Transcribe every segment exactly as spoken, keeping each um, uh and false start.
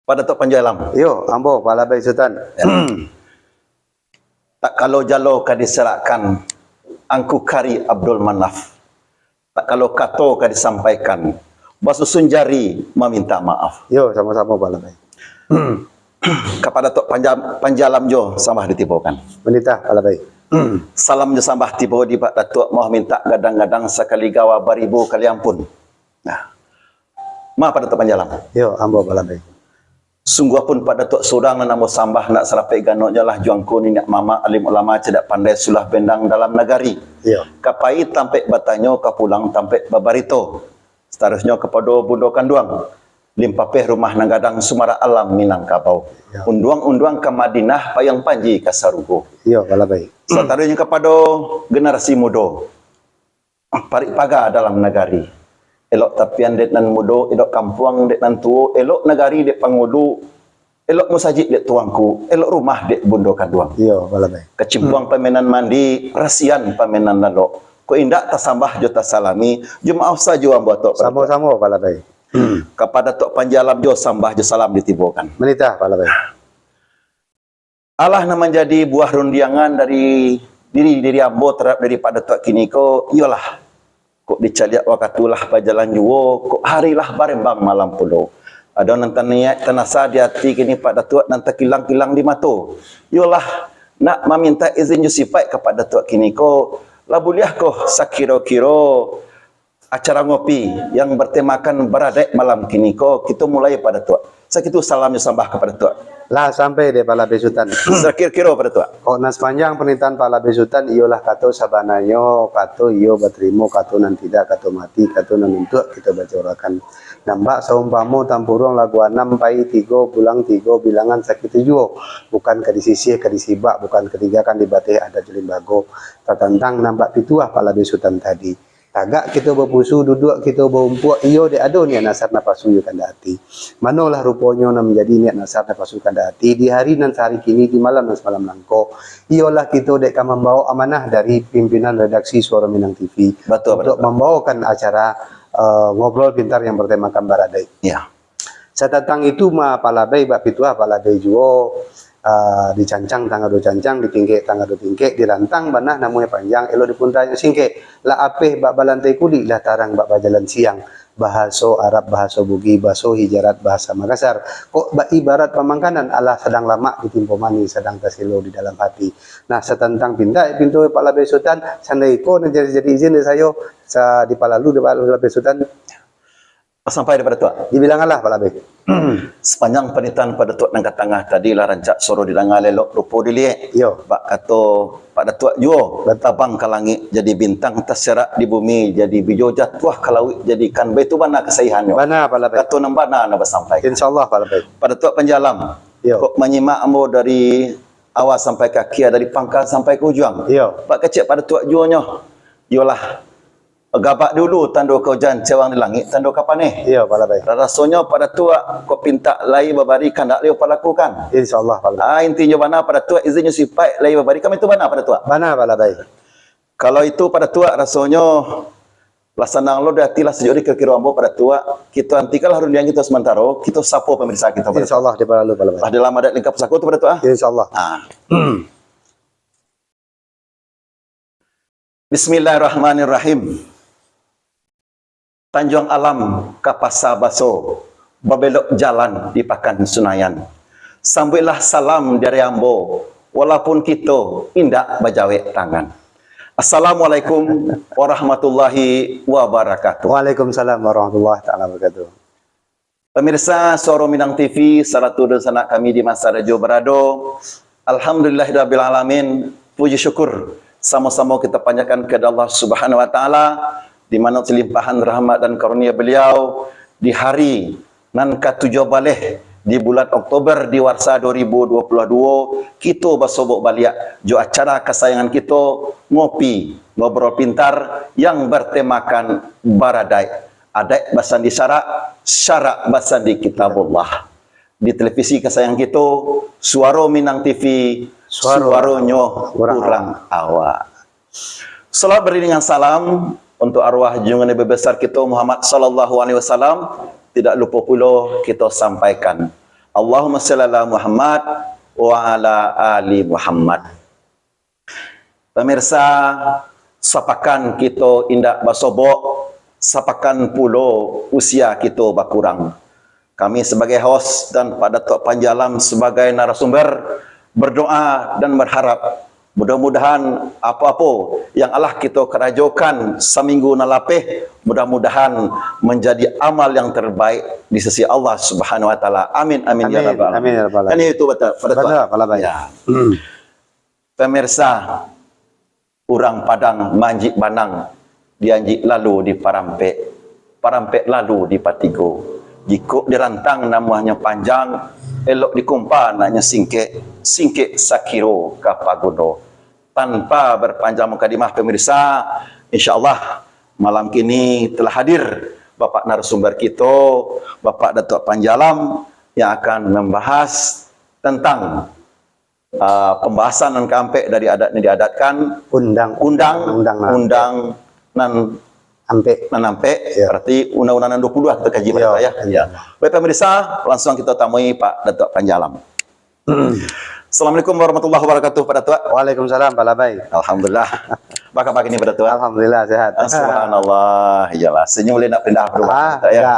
Pak Datuak Panji Alam. Yo, ambo, Palabai Sutan. Ya. Tak kalo jalo ka diserakkan, Angku Kari Abdul Manaf. Tak kalo kato ka disampaikan, basusun jari maminta maaf. Yo, samo-samo, Palabai. Ka Pak Datuak Panji-, Panji Alam jo sambah ditibokan. Manitah, Palabai. Salam jo sambah tibo di Pak Datuak, maoh mintak gadang-gadang sakali gawa baribu kali ampun. Nah. Ma Pak Datuak Panji Alam. Yo, ambo, Palabai. Sungguahpun Pak Datuak surang nan ambo sambah, nak sarapek ganoknyo lah jo angku niniak mamak alim ulama cadak pandai sulah bendang dalam nagari. Iyo. Ka pai tampek batanyo, ka pulang tampek babarito. Satarusnyo kapado Bundo Kanduang, limpapeh rumah nan gadang sumarak alam Minangkabau. Iyo. Unduang-unduang ka Madinah, payuang panji ka sarugo. Iyo, Palabai. Satarusnyo kapado generasi mudo. Parik paga dalam nagari. Elok tapian dek nan mudo, elok kampuang dek nan tuo, elok nagari dek pangulu, elok musajik dek tuangku, elok rumah dek Bundo Kanduang. Iyo, Palabai. Kacimpuang pamenan mandi, rasian pamenan lalok. Kok indak tasambah jo tasalami, jo maoh sajo ambo Datuak. Samo-samo, Palabai. Ka Pak Datuak Panji Alam jo sambah jo salam ditibokan. Manitah, Palabai. Alah nan manjadi buah rundiangan dari diri, diri ambo tarhadap diri Pak Datuak kiniko, iyolah, kok dicaliak wakatu lah bajalan juo, kok hari lah barembang malam pulo. Ado nan taniaik tanasa di ati kini Pak Datuak, nan takilang-kilang di mato. Iyolah, nak mamintak izin jo sipaik ka Pak Datuak kiniko, lah buliahkoh sakiro-kiro acara ngopi yang bertemakan baradaik malam kiniko, kito mulai Pak Datuak. Sakitu salam jo sambah ka Pak Datuak. Lah sampai dek Palabai Sutan. Sakiro-kiro Pak Datuak. Kok nan sapanjang panitahan Palabai Sutan, iyolah kato sabananyo, kato iyo batarimo, kato nan tidak, kato mati, kato nan untuak kito bacorakan. Nambak saumpamo tampuruang lagu anam, pai tigo, pulang tigo, bilangan sakitu juo. Bukan ka disisih, ka disibak, bukan ka digakan di bateh adat jo limbago. Tatantang nambak pituah Palabai Sutan tadi. Tagak kito bapusu, duduak kito baumpuak, iyo dek ado niat nasar napasu iyo kandak ati. Manolah ruponyo nan manjadi niat nasar napasu kandak ati di hari nan sahari kini, di malam nan samalam nangko, iyolah kito dek ka mambawok amanah dari pimpinan redaksi Suaro Minang T V. Batua, untuak batua. Mambawakan acara, eh, ngobrol pintar yang bertemakan baradaik. Ya. Satantang itu ma Palabai, bak pituah Palabai juo, ah, dicancang tangah duo cancang, ditingkek tangah duo tingkek, dirantang bana namuah panjang, elok dipunta yang singkek. Lah apeh bak balantai kulik, lah tarang bak bajalan siang. Bahaso Arab, bahaso Bugih, baso Hijarat, bahasa Makassar. Kok bak ibarat pamangkanan, alah sadang lamak ditimpo manih, sadang taselo di dalam hati. Nah, satantang pintak pintu Palabai Sutan, sandai ko nan jadi, jadi izin dari sayo, sa-, dipalalu dek Palabai Sutan. Sampai dek Pak Datuak. Dibilanganlah, Palabai. Sapanjang panitahan Pak Datuak nan ka tangah tadi lah rancak suaro didanga, elok rupo diliek. Iyo. Bak kato Pak Datuak juo, batua. Tabang ka langik jadi bintang, taserak di bumi jadi bijo, jatuah ka lauik jadi ikan. Baitu bana kasahihannyo. Bana, Palabai. Kato nan bana nan basampai. Insyaallah, Palabai. Pak Datuak Panji Alam. Iyo. Kok manyimak ambo dari awal sampai ka akhia, dari pangka sampai ka ujuang. Iyo. Bak kecek Pak Datuak juo nyo. Iyolah. Gabak di ulu tando ka ujan, cewang di langik tando ka paneh. Iyo, Palabai. Rasonyo Pak Datuak, kok pintak lai babari, kandak lai palakukan. Insyaallah, Palabai. Ah, intinyo bana Pak Datuak, izinnyo sipaik lai babari, kami tu bana Pak Datuak. Bana, Palabai. Kalau itu Pak Datuak, rasonyo lah sanang lo di ati, lah sajuak di kiro-kiro ambo Pak Datuak. Kito antikanlah rundiang kito samantaro, kito sapo pamirsa kito Pak Datuak. Insyaallah, di balalu, Palabai. Lah dalam adat lingka pusako tu Pak Datuak, ah. Insyaallah. Ah. Bismillahirrahmanirrahim. Tanjuang Alam ka Pasa Baso, babelok jalan di Pakan Sunayan. Sambuiklah salam dari ambo, walaupun kito indak bajawek tangan. Assalamualaikum warahmatullahi wabarakatuh. Waalaikumsalam warahmatullahi taala wabarakatuh. Pamirsa Suaro Minang T V, sarato dunsanak kami di ma sajo barado. Alhamdulillahirabbil alamin. Puji syukur samo-samo kita panjatkan kepada Allah Subhanahu wa Taala, di mana selimpahan rahmat dan karunia Beliau di hari nan ka tujuah baleh di bulan Oktober di warsa dua ribu dua puluh dua, kito basobok baliak jo acara kasayangan kito, Ngopi Ngobrol Pintar, yang bertemakan Baradaik. Adaik basandi syarak, syarak basandi Kitabullah. Di televisi kasayangan kito, Suaro Minang T V, suaro suaronyo urang awak. Salawat beriringan salam, Untuk arwah junjungan Nabi besar kito Muhammad sallallahu alaihi wasallam, tidak lupa pulo kito sampaikan, Allahumma shalli ala Muhammad wa ala ali Muhammad. Pemirsa, sapakan kito indak basobok, sapakan pulo usia kito bakurang. Kami sebagai host dan Pak Datuk Panji Alam sebagai narasumber berdoa dan berharap, mudah-mudahan apo-apo yang alah kito karajokan saminggu nan lapeh, mudah-mudahan menjadi amal yang terbaik di sisi Allah Subhanahu wa Taala. Amin, amin, ya Amin, rabbal alamin. Amin, ya rabbal alamin. Kan itu betul, Pak Datuk? Betul, Pak Labai. Ya. Hmm. Pemirsa, urang Padang manjik banang, dianjik lalu diparampek, parampek lalu dipatigo. Jikok dirantang namuahnyo panjang, elok dikumpa naknyo singkek, singkek sakiro ka paguno. Tanpa berpanjang mukadimah, pemirsa, insya Allah malam kini telah hadir Bapak narasumber kito, Bapak Datuk Panji Alam, yang akan membahas tentang ah, pambahasan nan kaampek dari adat nan diadatkan, Undang, undang, undang nan undang nan ampek. Nan ampek, Ya. berarti undang-undang nan dua puluh lah kita kaji pada Ya, tu, ya. Ya. Baik, pemirsa, langsung kita tamui Pak Datuk Panji Alam. Assalamualaikum warahmatullahi wabarakatuh, Pak Datuk. Waalaikumsalam, Pak Labai. Alhamdulillah. Baa kaba kini, Pak Datuk? Alhamdulillah, sehat. Ah, subhanallah. Iyalah, senyum boleh nak pindah berubah, Ah, Datuk, ya?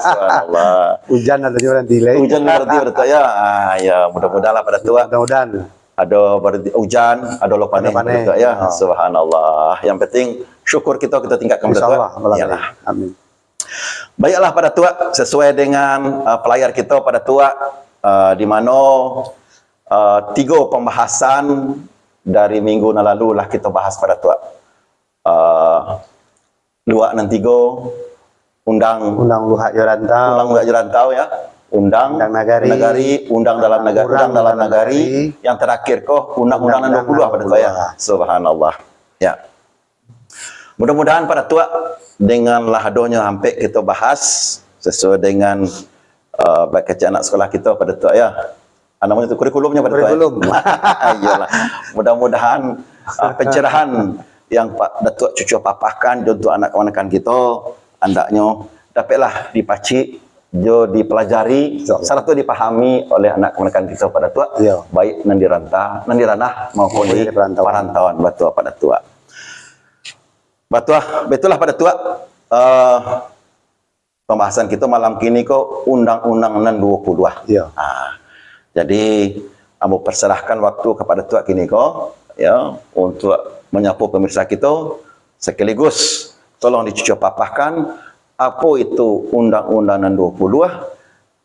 Subhanallah. Ujan ado juo nanti lai. Ujan nanti, Datuk, ya. Ah, ya, mudah-mudahan lah, Pak Datuk. Mudah-mudahan. Ado berhenti ujan, ado lo paneh, Ado paneh. Pak Datuk, ya. Ah. Subhanallah. Yang penting syukur kita, kita tingkatkan, Pak Datuk. Insya Allah, malam Iyalah. ini. Amin. Baiklah, Pak Datuk, sesuai dengan, uh, pelayar kita, Pak Datuk, uh, di mano, uh, tigo pembahasan dari minggu nan lalu lah kita bahas, Pak Datuk. Uh, luak nan tigo, undang Undang Luhak jo Rantau. Undang Luhak jo Rantau, ya. Undang Undang Nagari. Nagari, undang dalam Undang nagari, Urang undang dalam dalam nagari. Nagari. Yang terakhir ko, undang-undang nan Undang-undang dua puluh, Pak Datuk, ya. dua puluh. Subhanallah. Ya. Mudah-mudahan, Pak Datuk, dengan lah adonyo ampek kita bahas sesuai dengan, uh, baik kecek anak sekolah kita, Pak Datuk, ya. Ah, namanya tu kurikulumnya, Pak Datuk, ya? Kurikulum. Iyalah. Mudah-mudahan, uh, pencerahan yang Pak Datuk cucuk papahkan untuk anak kamanakan kita, andaknyo dapeklah dipacik, jo dipelajari, Insya Allah. sarato dipahami oleh anak kamanakan kita, Pak Datuk, Ya. baik nan di ranta-, nan di ranah maupun Maupun di di perantauan. parantauan, batua, Pak Datuk. Batua, baitulah, Pak Datuk. Eh, pembahasan kita malam kini ko undang-undang nan dua puluh. Ya. Ah, jadi, ambo perserahkan waktu kepada Datuk kini ko, ya, untuk menyapu pemirsa kita, sekaligus tolong dicucuk papahkan, apo itu undang-undang nan dua puluh,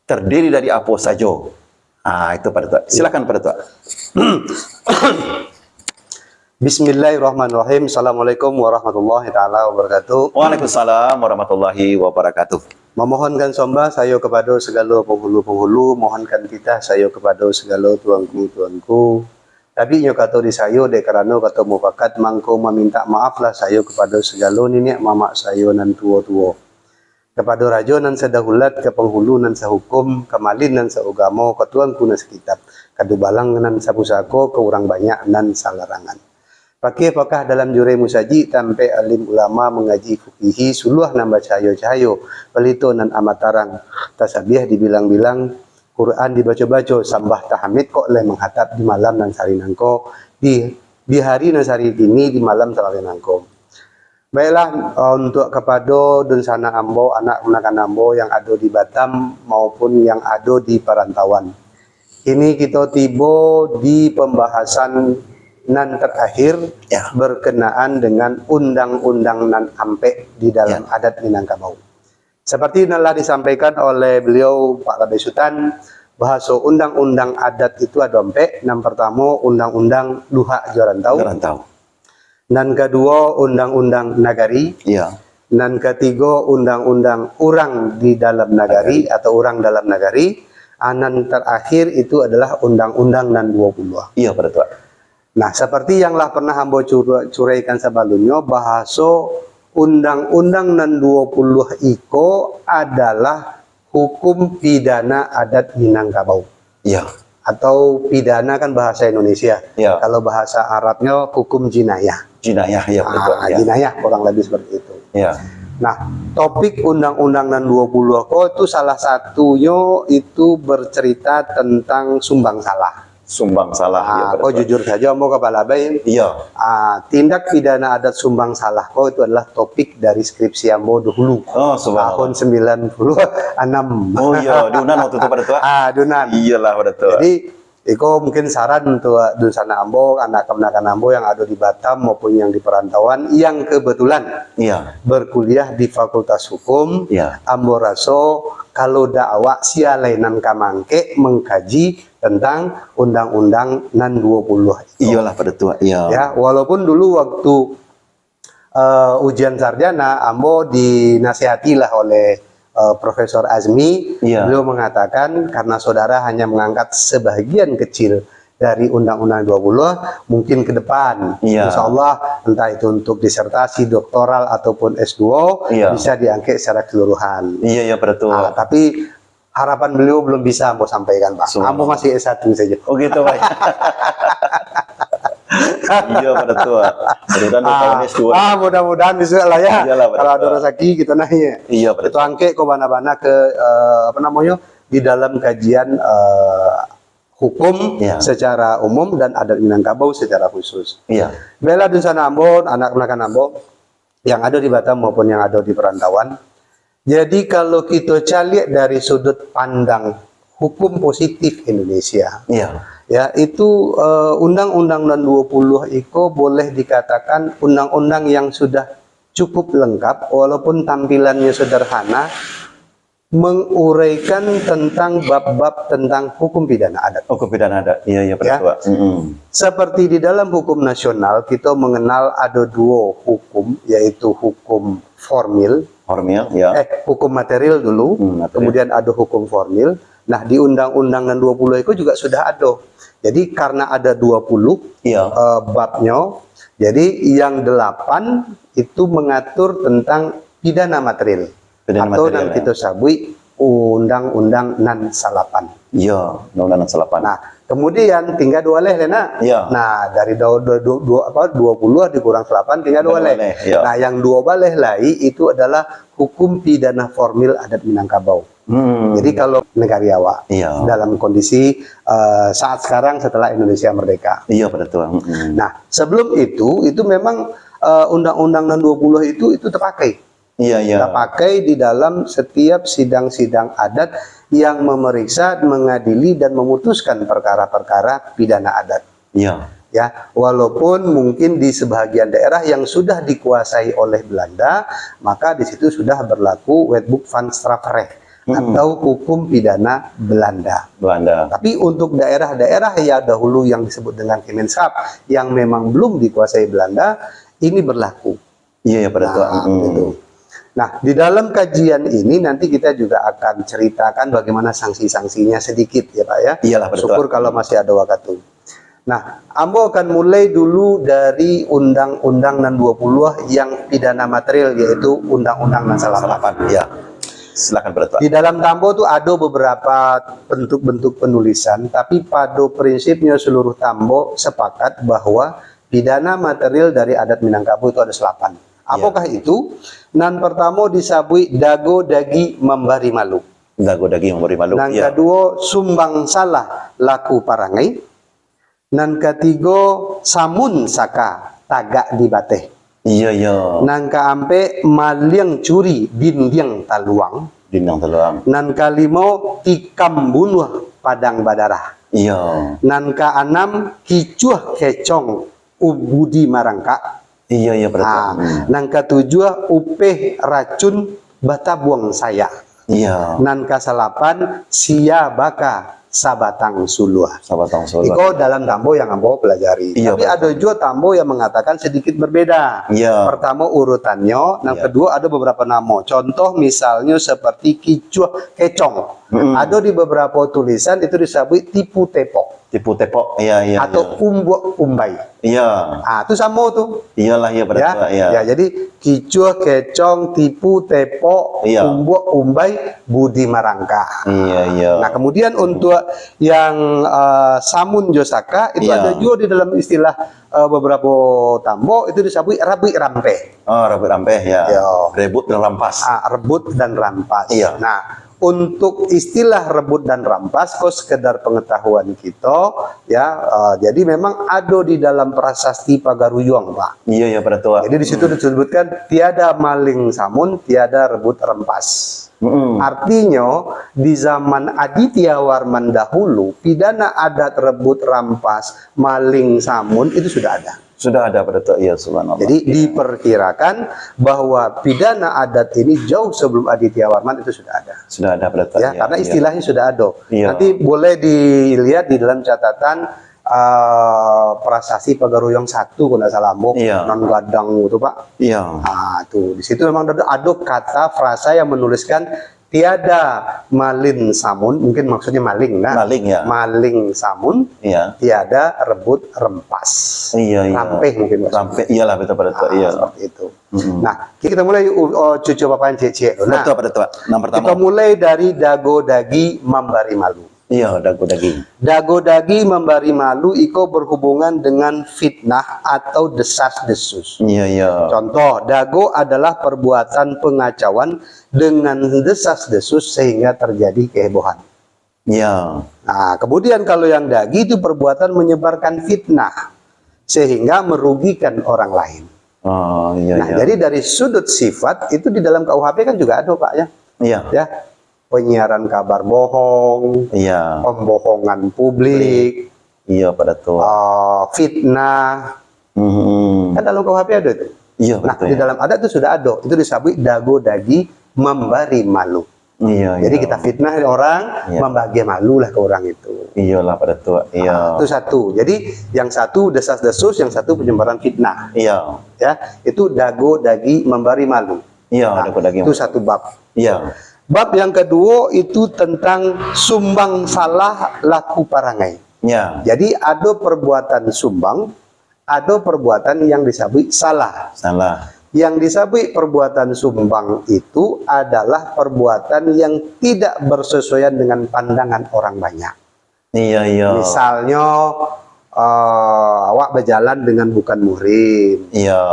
terdiri dari apo sajo. Ah, itu, Pak Datuk. Silakan, Pak Datuk. Bismillahirrahmanirrahim. Assalamualaikum warahmatullahi taala wabarakatuh. Waalaikumsalam warahmatullahi wabarakatuh. Mamohonkan sombah sayo kapado sagalo panghulu-panghulu, mohonkan titah sayo kapado sagalo tuanku-tuanku. Tabiknyo kato di sayo, dek karano kato mufakat, mangko mamintak maaflah sayo kapado sagalo niniak mamak sayo nan tuo-tuo. Kapado rajo nan sadahulat, ka panghulu nan sahukum, ka malin nan saugamo, ka tuanku nan sakitab, ka dubalang nan sapusako, ka urang banyak nan salarangan. Pakih pakah dalam jurai musajik, tampek alim ulama mangaji fukihi, suluah nan bacahayo-cahayo, palito nan amat tarang, tasabiah dibilang-bilang, Quran dibaco-baco, sambah tahamid kok lai manghatap di malam nan sahari nangko, di, di hari nan sahari kini, di malam sahari nangko. Baiklah, eh, untuak kapado dunsanak ambo, anak kamanakan ambo yang ado di Batam maupun yang ado di parantauan. Kini kito tibo di pambahasan nan tarakhir Ya. berkenaan dengan undang-undang nan ampek di dalam Ya. adat Minangkabau. Seperti nan lah disampaikan oleh beliau, Pak Labai Sutan, bahaso undang-undang adat itu ado ampek. Nan partamo, undang-undang Luhak jo Rantau. Jo Rantau. Nan kaduo, undang-undang nagari. Iya. Nan katigo, undang-undang urang di dalam nagari Nagari. atau urang dalam nagari. Ah, nan tarakhir itu adalah undang-undang nan dua puluh. Iya, Pak Datuk. Nah, seperti yang lah pernah ambo cura-, curaikan sabalumnyo, bahaso undang-undang nan dua puluh iko adalah hukum pidana adat Minangkabau. Iya. atau pidana kan bahasa Indonesia. Ya. Kalau bahasa Arabnya hukum jinayah. Jinayah, ya, betul. Ah, ya. Jinayah kurang lebih seperti itu. Ya. Nah, topik undang-undang nan dua puluh ko itu salah satunyo itu bercerita tentang sumbang salah. Sumbang salah, ya, ah, betul. Ko jujur saja, ambo ka balabai. Iya. Ah, tindak pidana adat sumbang salah ko itu adalah topik dari skripsi ambo dahulu. Oh, subhanallah. Tahun sembilan puluh enam. Oh, iya, di Unan waktu itu, Pak Datuk? Ah, di Unan. Iyalah, Pak Datuk. Jadi, iko mungkin saran untuk dunsanak ambo, anak kamanakan ambo yang ada di Batam maupun yang di perantauan, yang kebetulan, iya, berkuliah di Fakultas Hukum. Iya. Ambo raso, kalau dak awak, sia lai nan ka mangkek mengkaji tentang undang-undang nan dua puluh itu. Iyalah, Pak Datuk, iya. Ya, walaupun dulu waktu, eh, ujian sarjana, ambo dinasihatilah oleh, eh, Profesor Azmi. Iya. Beliau mengatakan, karena saudara hanya mengangkat sebahagian kecil dari Undang-Undang dua puluh, mungkin ke depan, iya, insya Allah, entah itu untuk disertasi, doktoral, ataupun S dua, iya, bisa diangkek secara keseluruhan. Iya, iya, Pak Datuk. Ah, tapi harapan beliau belum bisa ambo sampaikan, Pak. Subhanallah. Ambo masih S satu saja. Oh, gitu, Pak. Iya, Pak Datuk. Mudah-mudahan dua tahun S dua. Ah, mudah-mudahan bisa lah ya. Iyalah, Pak Datuk. Kalau ada rezeki kita naik. Iya, Pak Datuk. Itu angkek ko bana-bana ke, eh, apa namanya, di dalam kajian, eh, hukum, iya, secara umum dan adat Minangkabau secara khusus. Iya. Bailah dunsanak ambo, anak kamanakan ambo, yang ada di Batam maupun yang ada di perantauan. Jadi, kalau kita caliak dari sudut pandang hukum positif Indonesia, iya, ya, itu, eh, Undang-Undang Nan dua puluh iko boleh dikatakan undang-undang yang sudah cukup lengkap, walaupun tampilannya sederhana, menguraikan tentang bab-bab tentang hukum pidana adat. Hukum pidana adat. Iya, iya, ya, Pak Datuk. Mm-mm. Seperti di dalam hukum nasional, kita mengenal ada dua hukum, yaitu hukum formil, formil, ya, eh, hukum materil dulu, hmm, materil, kemudian ada hukum formil. Nah, di Undang-Undang Nan dua puluh itu juga sudah ada. Jadi, karena ada dua puluh, iya, eh, babnya, jadi yang delapan itu mengatur tentang pidana materil. Pidana materil, atau nan, ya, kita sabuik Undang-Undang Nan Salapan. Iya, Undang-Undang Nan Salapan. Nah, kemudian tinggal dua baleh lai, nak. Iya. Nah, dari dua, dua, dua, dua, apa, dua puluh dikurang salapan, tinggal dua baleh. Tinggal dua baleh, iya. Nah, yang dua baleh lai itu adalah hukum pidana formil adat Minangkabau. Hmm. Jadi, kalau negari awak, iya, dalam kondisi, eh, saat sekarang setelah Indonesia merdeka. Iya, Pak Datuk. Mm-mm. Nah, sebelum itu, itu memang, eh, Undang-Undang Nan dua puluh itu, itu terpakai. Iya, iya. Tapakai di dalam setiap sidang-sidang adat yang memeriksa, mengadili, dan memutuskan perkara-perkara pidana adat. Iya. Ya, walaupun mungkin di sebahagian daerah yang sudah dikuasai oleh Belanda, maka di situ sudah berlaku Wetboek van Strafrecht, hmm, atau hukum pidana Belanda. Belanda. Tapi untuk daerah-daerah ya dahulu yang disebut dengan Gemeenschap, yang memang belum dikuasai Belanda, ini berlaku. Iya, ya, Pak Datuk. Nah, mm-mm, gitu. Nah, di dalam kajian ini nanti kita juga akan ceritakan bagaimana sanksi-sanksinya sedikit, ya, Pak, ya. Iyalah, Pak Datuk. Syukur kalau masih ada waktu. Nah, ambo akan mulai dulu dari Undang-Undang Nan dua puluh yang pidana materil, yaitu Undang-Undang Nan Salapan. Salapan, ya. Silakan, Pak Datuk. Di dalam tambo tu ada beberapa bentuk-bentuk penulisan, tapi pada prinsipnya seluruh tambo sepakat bahwa pidana materil dari adat Minangkabau itu ada salapan. Apokah itu? Nan partamo disabuik dago dagi mambari malu. Dago dagi mambari malu. Nan kaduo, sumbang salah laku parangai. Nan katigo, samun saka tagak di bateh. Iya, iya. Nan kaampek, maliang curi dindiang taluang. Dindiang taluang. Nan kalimo, tikam bunuah padang badarah. Iya. Nan kaanam, kicuah kecong budi marangkak. Iya, iya, Pak Datuk. Ah, hmm. Nan katujuah, upeh racun batabuang sayak. Iya. Nan kasalapan, sia baka sabatang suluah. Sabatang suluah. Iko dalam tambo yang ambo pelajari. Iya, Pak Datuk. Tapi ada juga tambo yang mengatakan sedikit berbeda. Iya. Pertama urutannyo, yang kedua ada beberapa nama. Contoh misalnya seperti kicuah kecong. Mm-mm. Ada di beberapa tulisan itu disebut tipu tepok. Tipu tepok, iya, iya, atau iya. Umbuak umbai. Iya. Ah, tu samo tu. Iyalah, iya pada Ya, tu, iya. Ya, jadi kicuah, kecong, tipu, tepok, Iya. Umbuak umbai, budi marangkah. Iya, iya. Nah, kemudian untuk yang uh, samun jo saka, itu Iya. Ada juga di dalam istilah uh, beberapa tambok, itu disebut rabuik rampeh. Oh, rabuik rampeh, ya. Iya. Rebut dan rampas. Ah, rebut dan rampas. Iya. Nah, untuk istilah rebut dan rampas, ko sekedar pengetahuan kita, ya. Uh, jadi memang ada di dalam prasasti Pagaruyuang, Pak. Iya, iya, pada tu. Jadi di situ disebutkan tiada maling samun, tiada rebut rampas. Mm-mm. Artinya, di zaman Aditya Warman dahulu, pidana adat rebut rampas, maling samun itu sudah ada. Sudah ada pada tu, iya, subhanallah. Jadi diperkirakan bahwa pidana adat ini jauh sebelum Aditya Warman itu sudah ada. Sudah ada pada tu, Ya, iya, karena iya. Istilahnya sudah ada. Iya. Nanti boleh dilihat di dalam catatan uh, prasasti Pagaruyuang satu, kalau tidak salah, ambo, Iya. Nan Gadang itu, Pak. Iya. Ah, tuh, di situ memang ada, ada kata frasa yang menuliskan tiada malin samun, mungkin maksudnya maling, nah. Maling, ya. Maling samun, Iya. Tiada rebut rempas. Iya, iya. Rampeh mungkin maksudnya. Rampeh, iyalah, betul pada tu, Ah, iya. Seperti itu. Mm-mm. Nah, kita mulai uh, cucu papan cek-cek tu. Nah, Betul pada tu. Yang pertama. Kita mulai dari dago dagi mambari malu. Iya, dago dagi. Dago dagi mambari malu iko berhubungan dengan fitnah atau desas-desus. Iya, iya. Contoh, dago adalah perbuatan pengacauan dengan desas-desus sehingga terjadi kehebohan. Iya. Nah, kemudian kalau yang dagi itu perbuatan menyebarkan fitnah sehingga merugikan orang lain. Oh, iya, Nah, iya. Jadi dari sudut sifat itu di dalam K U H P kan juga ada, Pak, ya. Iya. Ya. Penyiaran kabar bohong, Iya. Pembohongan publik, Iya, pada tu. uh, fitnah. Mm-mm. Kan dalam K U H P ada itu. Iya, Nah, betul. Di dalam adat itu sudah ada. Itu disebut dago dagi mambari malu. Iya, Jadi iya. Kita fitnah orang, Iya. Mambagi malu lah ke orang itu. Iyalah, pada tu. Iya. Ah, itu satu. Jadi yang satu desas-desus, yang satu penyebaran fitnah. Iya. Ya, itu dago dagi mambari malu. Iya, Nah, dago dagi. Itu satu bab. Iya. Bab yang kedua itu tentang sumbang salah laku parangai. Ya. Jadi ada perbuatan sumbang, ada perbuatan yang disebut salah. Salah. Yang disebut perbuatan sumbang itu adalah perbuatan yang tidak bersesuaian dengan pandangan orang banyak. Iya, iya. Misalnya uh, awak berjalan dengan bukan muhrim. Iya.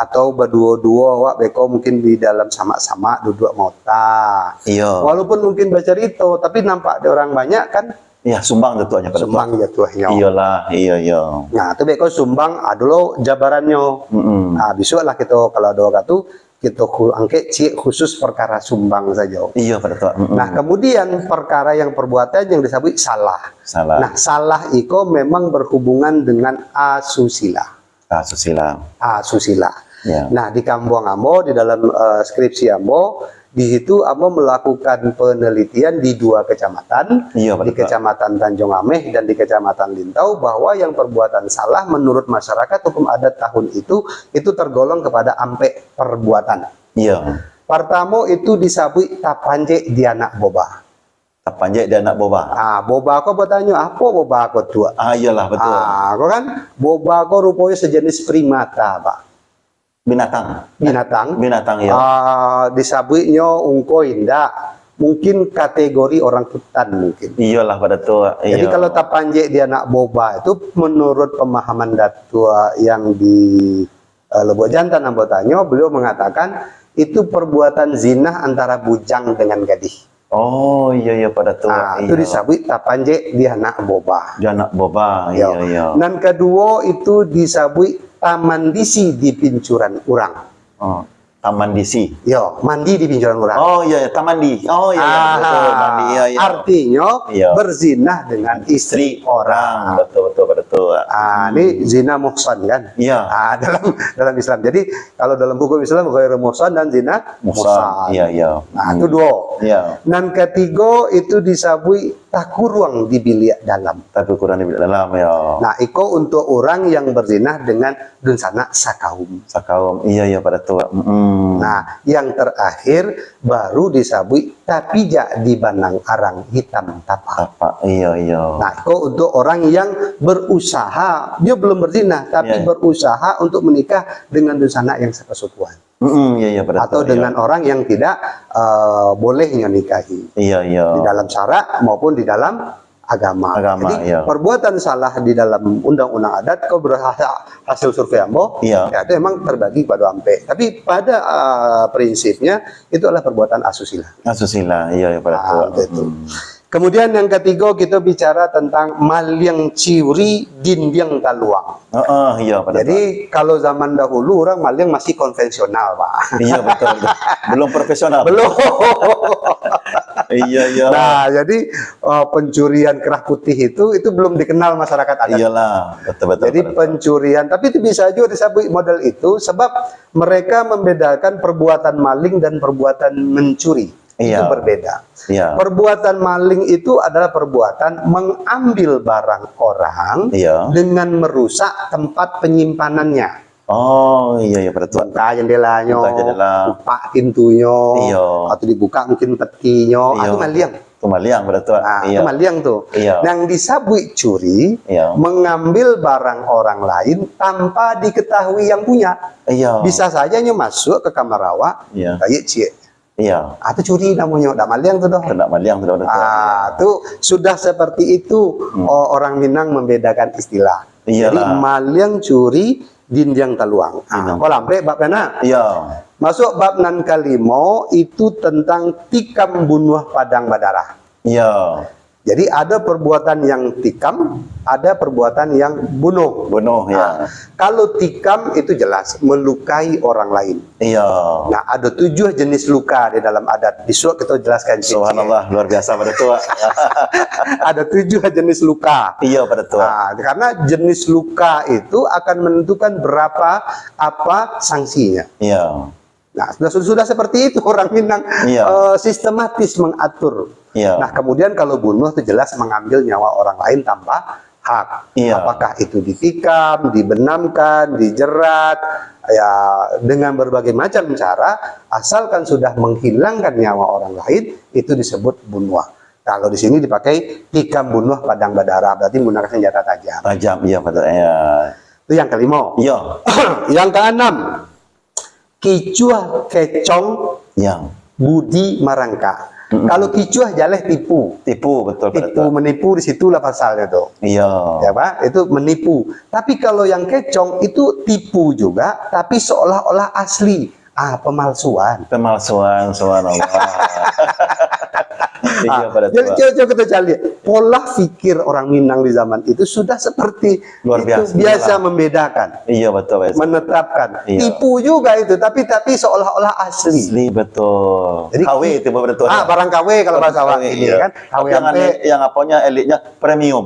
Atau berdua-dua awak beko mungkin di dalam samak-samak duduk mota. Iya. Walaupun mungkin bercerita, tapi nampak di orang banyak kan. Iya, sumbang jatuhnya pada tu. Sumbang jatuhnya. Iyalah, iya, iya. Nah, tu beko sumbang ado lo jabarannya. Mm-mm. Ah, besok lah kita kalau ada waktu kita khu- angkek ciek khusus perkara sumbang saja. Iya, pada tu. Mm-mm. Nah, kemudian perkara yang perbuatan yang disebut salah. Salah. Nah, salah iko memang berhubungan dengan asusila. Asusila. Asusila. Ya. Nah, di kampuang ambo, di dalam uh, skripsi ambo, di situ ambo melakukan penelitian di dua kecamatan, Iya, di betul. Kecamatan Tanjung Ameh dan di Kecamatan Lintau, bahwa yang perbuatan salah menurut masyarakat hukum adat tahun itu, itu tergolong kepada ampek perbuatan. Iya. Pertama itu disebut tapanjek di anak boba. Tapanjek di anak boba. Ah, boba ko bertanya, apa boba ko tu? Ah, iyalah, betul. Ah, ko kan boba ko rupanya sejenis primata, Pak. Binatang. Binatang. Binatang, ya. Ah, disebutnya ungkoi indak. Mungkin kategori orang hutan mungkin. Iyalah, pada tu. Jadi Iya. Kalau tapanjek di anak boba itu, menurut pemahaman datua yang di uh, Lubuk Jantan ambo tanyo, beliau mengatakan itu perbuatan zina antara bujang dengan gadih. Oh, iya, iya, pada tu. Ah, Iya. Itu disebut tapanjek di anak boba. Di anak boba. Iya, iya. Nan kedua itu disebut tamandisi di pincuran urang. Oh, tamandisi. Yo, mandi di pincuran urang. Oh, iya, iya, tamandi. Oh, iya, iya, Ah, betul, mandi. Iya, iya. Artinya Iya. Berzinah dengan istri orang. Betul, betul, betul. Ah, ini zina muhsan kan? Iya. Ah, dalam dalam Islam. Jadi kalau dalam hukum Islam ghairu muhsan dan zina Muhsan. Iya, iya. Nah, itu dua. Iya. Nan ketiga itu disebut takuruang di biliak dalam. Takuruang di biliak dalam, yo. Nah, iko untuk urang yang berzinah dengan dunsanak sakaum. Sakaum, iyo, iyo, Pak Datuak. Mm-mm. Nah, yang terakhir baru disabuik tapijak di banang arang hitam tapak. Tapak, iyo, iyo. Nah, iko untuk orang yang berusaha, dia belum berzina, tapi Iya. berusaha untuk menikah dengan dunsanak yang sapasukuan. Mm-mm, iya, iya, betul, Atau iya. dengan orang yang tidak, eh, boleh nyo nikahi. Iya, iya. Di dalam syarak maupun di dalam agama. Agama, Jadi, iya. perbuatan salah di dalam undang-undang adat, kau berha-, hasil survei ambo, Iya. ya, itu emang terbagi kepada ampek. Tapi pada, eh, prinsipnya, itu adalah perbuatan asusila. Asusila, iya, iya, pada Ah, tu. betul. Hmm. Kemudian yang ketiga, kita bicara tentang maliang curi dindiang taluang. Heeh, iya, pada Jadi, tu. kalau zaman dahulu, orang maliang masih konvensional, Pak. Iya, betul, betul. Belum profesional. Belum. Iya, iya. Nah, jadi, eh, pencurian kerah putih itu, itu belum dikenal masyarakat adat. Iyalah, betul, betul, Jadi, betul, betul. pencurian, tapi itu bisa juga disebut model itu, sebab mereka membedakan perbuatan maling dan perbuatan mencuri. Itu Iya. berbeda. Iya. Perbuatan maling itu adalah perbuatan mengambil barang orang Iya. dengan merusak tempat penyimpanannya. Oh, iya, iya, betul. Bongkar jendelanya, Bongkar jendela. kupak pintunya, Iya. atau dibuka mungkin petinyo, ah, Iya. itu maliang. Itu maliang, betul. Ah, Iya. itu maliang tu. Iya. Yang disabuik curi, Iya. mengambil barang orang lain tanpa diketahui yang punya. Iya. Bisa saja nyo masuk ke kamar awak, Iya. kayak ciek. Iya. Ah, tu curi namonyo, dak maliang tu doh. Dak maliang tu doh, betul. Ah, tu sudah seperti itu, Hmm. o-, orang Minang membedakan istilah. Iyalah. Jadi, maliang, curi, dindiang taluang. Ah, Dindiang. kau lampek bab kana? Iya. Masuk bab nan kalimo, itu tentang tikam bunuah padang badarah. Iya. Jadi, ada perbuatan yang tikam, ada perbuatan yang bunuh. Bunuh, ya. Ah, kalau tikam itu jelas melukai orang lain. Iya. Nah, ada tujuh jenis luka di dalam adat. Besok kita jelaskan ciek-ciek. Subhanallah, luar biasa, Pak Datuak. Ada tujuh jenis luka. Iya, Pak Datuak. Ah, karena jenis luka itu akan menentukan berapa apa sanksinya. Iya. Nah, sudah, sudah seperti itu orang Minang, Iya. eh, sistematis mengatur. Iya. Nah, kemudian kalau bunuh itu jelas mengambil nyawa orang lain tanpa hak. Iya. Apakah itu ditikam, dibenamkan, dijerat, ya, dengan berbagai macam cara, asalkan sudah menghilangkan nyawa orang lain, itu disebut bunuah. Kalau di sini dipakai tikam bunuah padang badarah, berarti menggunakan senjata tajam. Tajam, iya, betul. Iya. Itu yang kelima. Iya. Yang keenam, kicuah kecong Yang. budi marangkak. Mm-mm. Kalau kicuah jaleh tipu. Tipu, betul, Pak Tipu Datuak. menipu, di situlah pasalnya tu. Iya. Ya, Pak? Itu menipu. Tapi kalau yang kecong itu tipu juga, tapi seolah-olah asli. Ah, pemalsuan. Pemalsuan, subhanallah. Iya, Ah, Pak Datuak. jadi, cuba, cuba kita cari. Pola pikir orang Minang di zaman itu sudah seperti Luar itu, biasa, biasa iyalah. membedakan, Iya, betul, Pak. menetapkan. Iya. Tipu juga itu, tapi, tapi seolah-olah asli. Asli, betul. Jadi, K W itu, Pak Datuak, ah, ya? barang K W kalau Barang bahasa awak K W, ini, iya. kan? Tapi K W yang ampek. Yang, yang apanya, elitnya premium.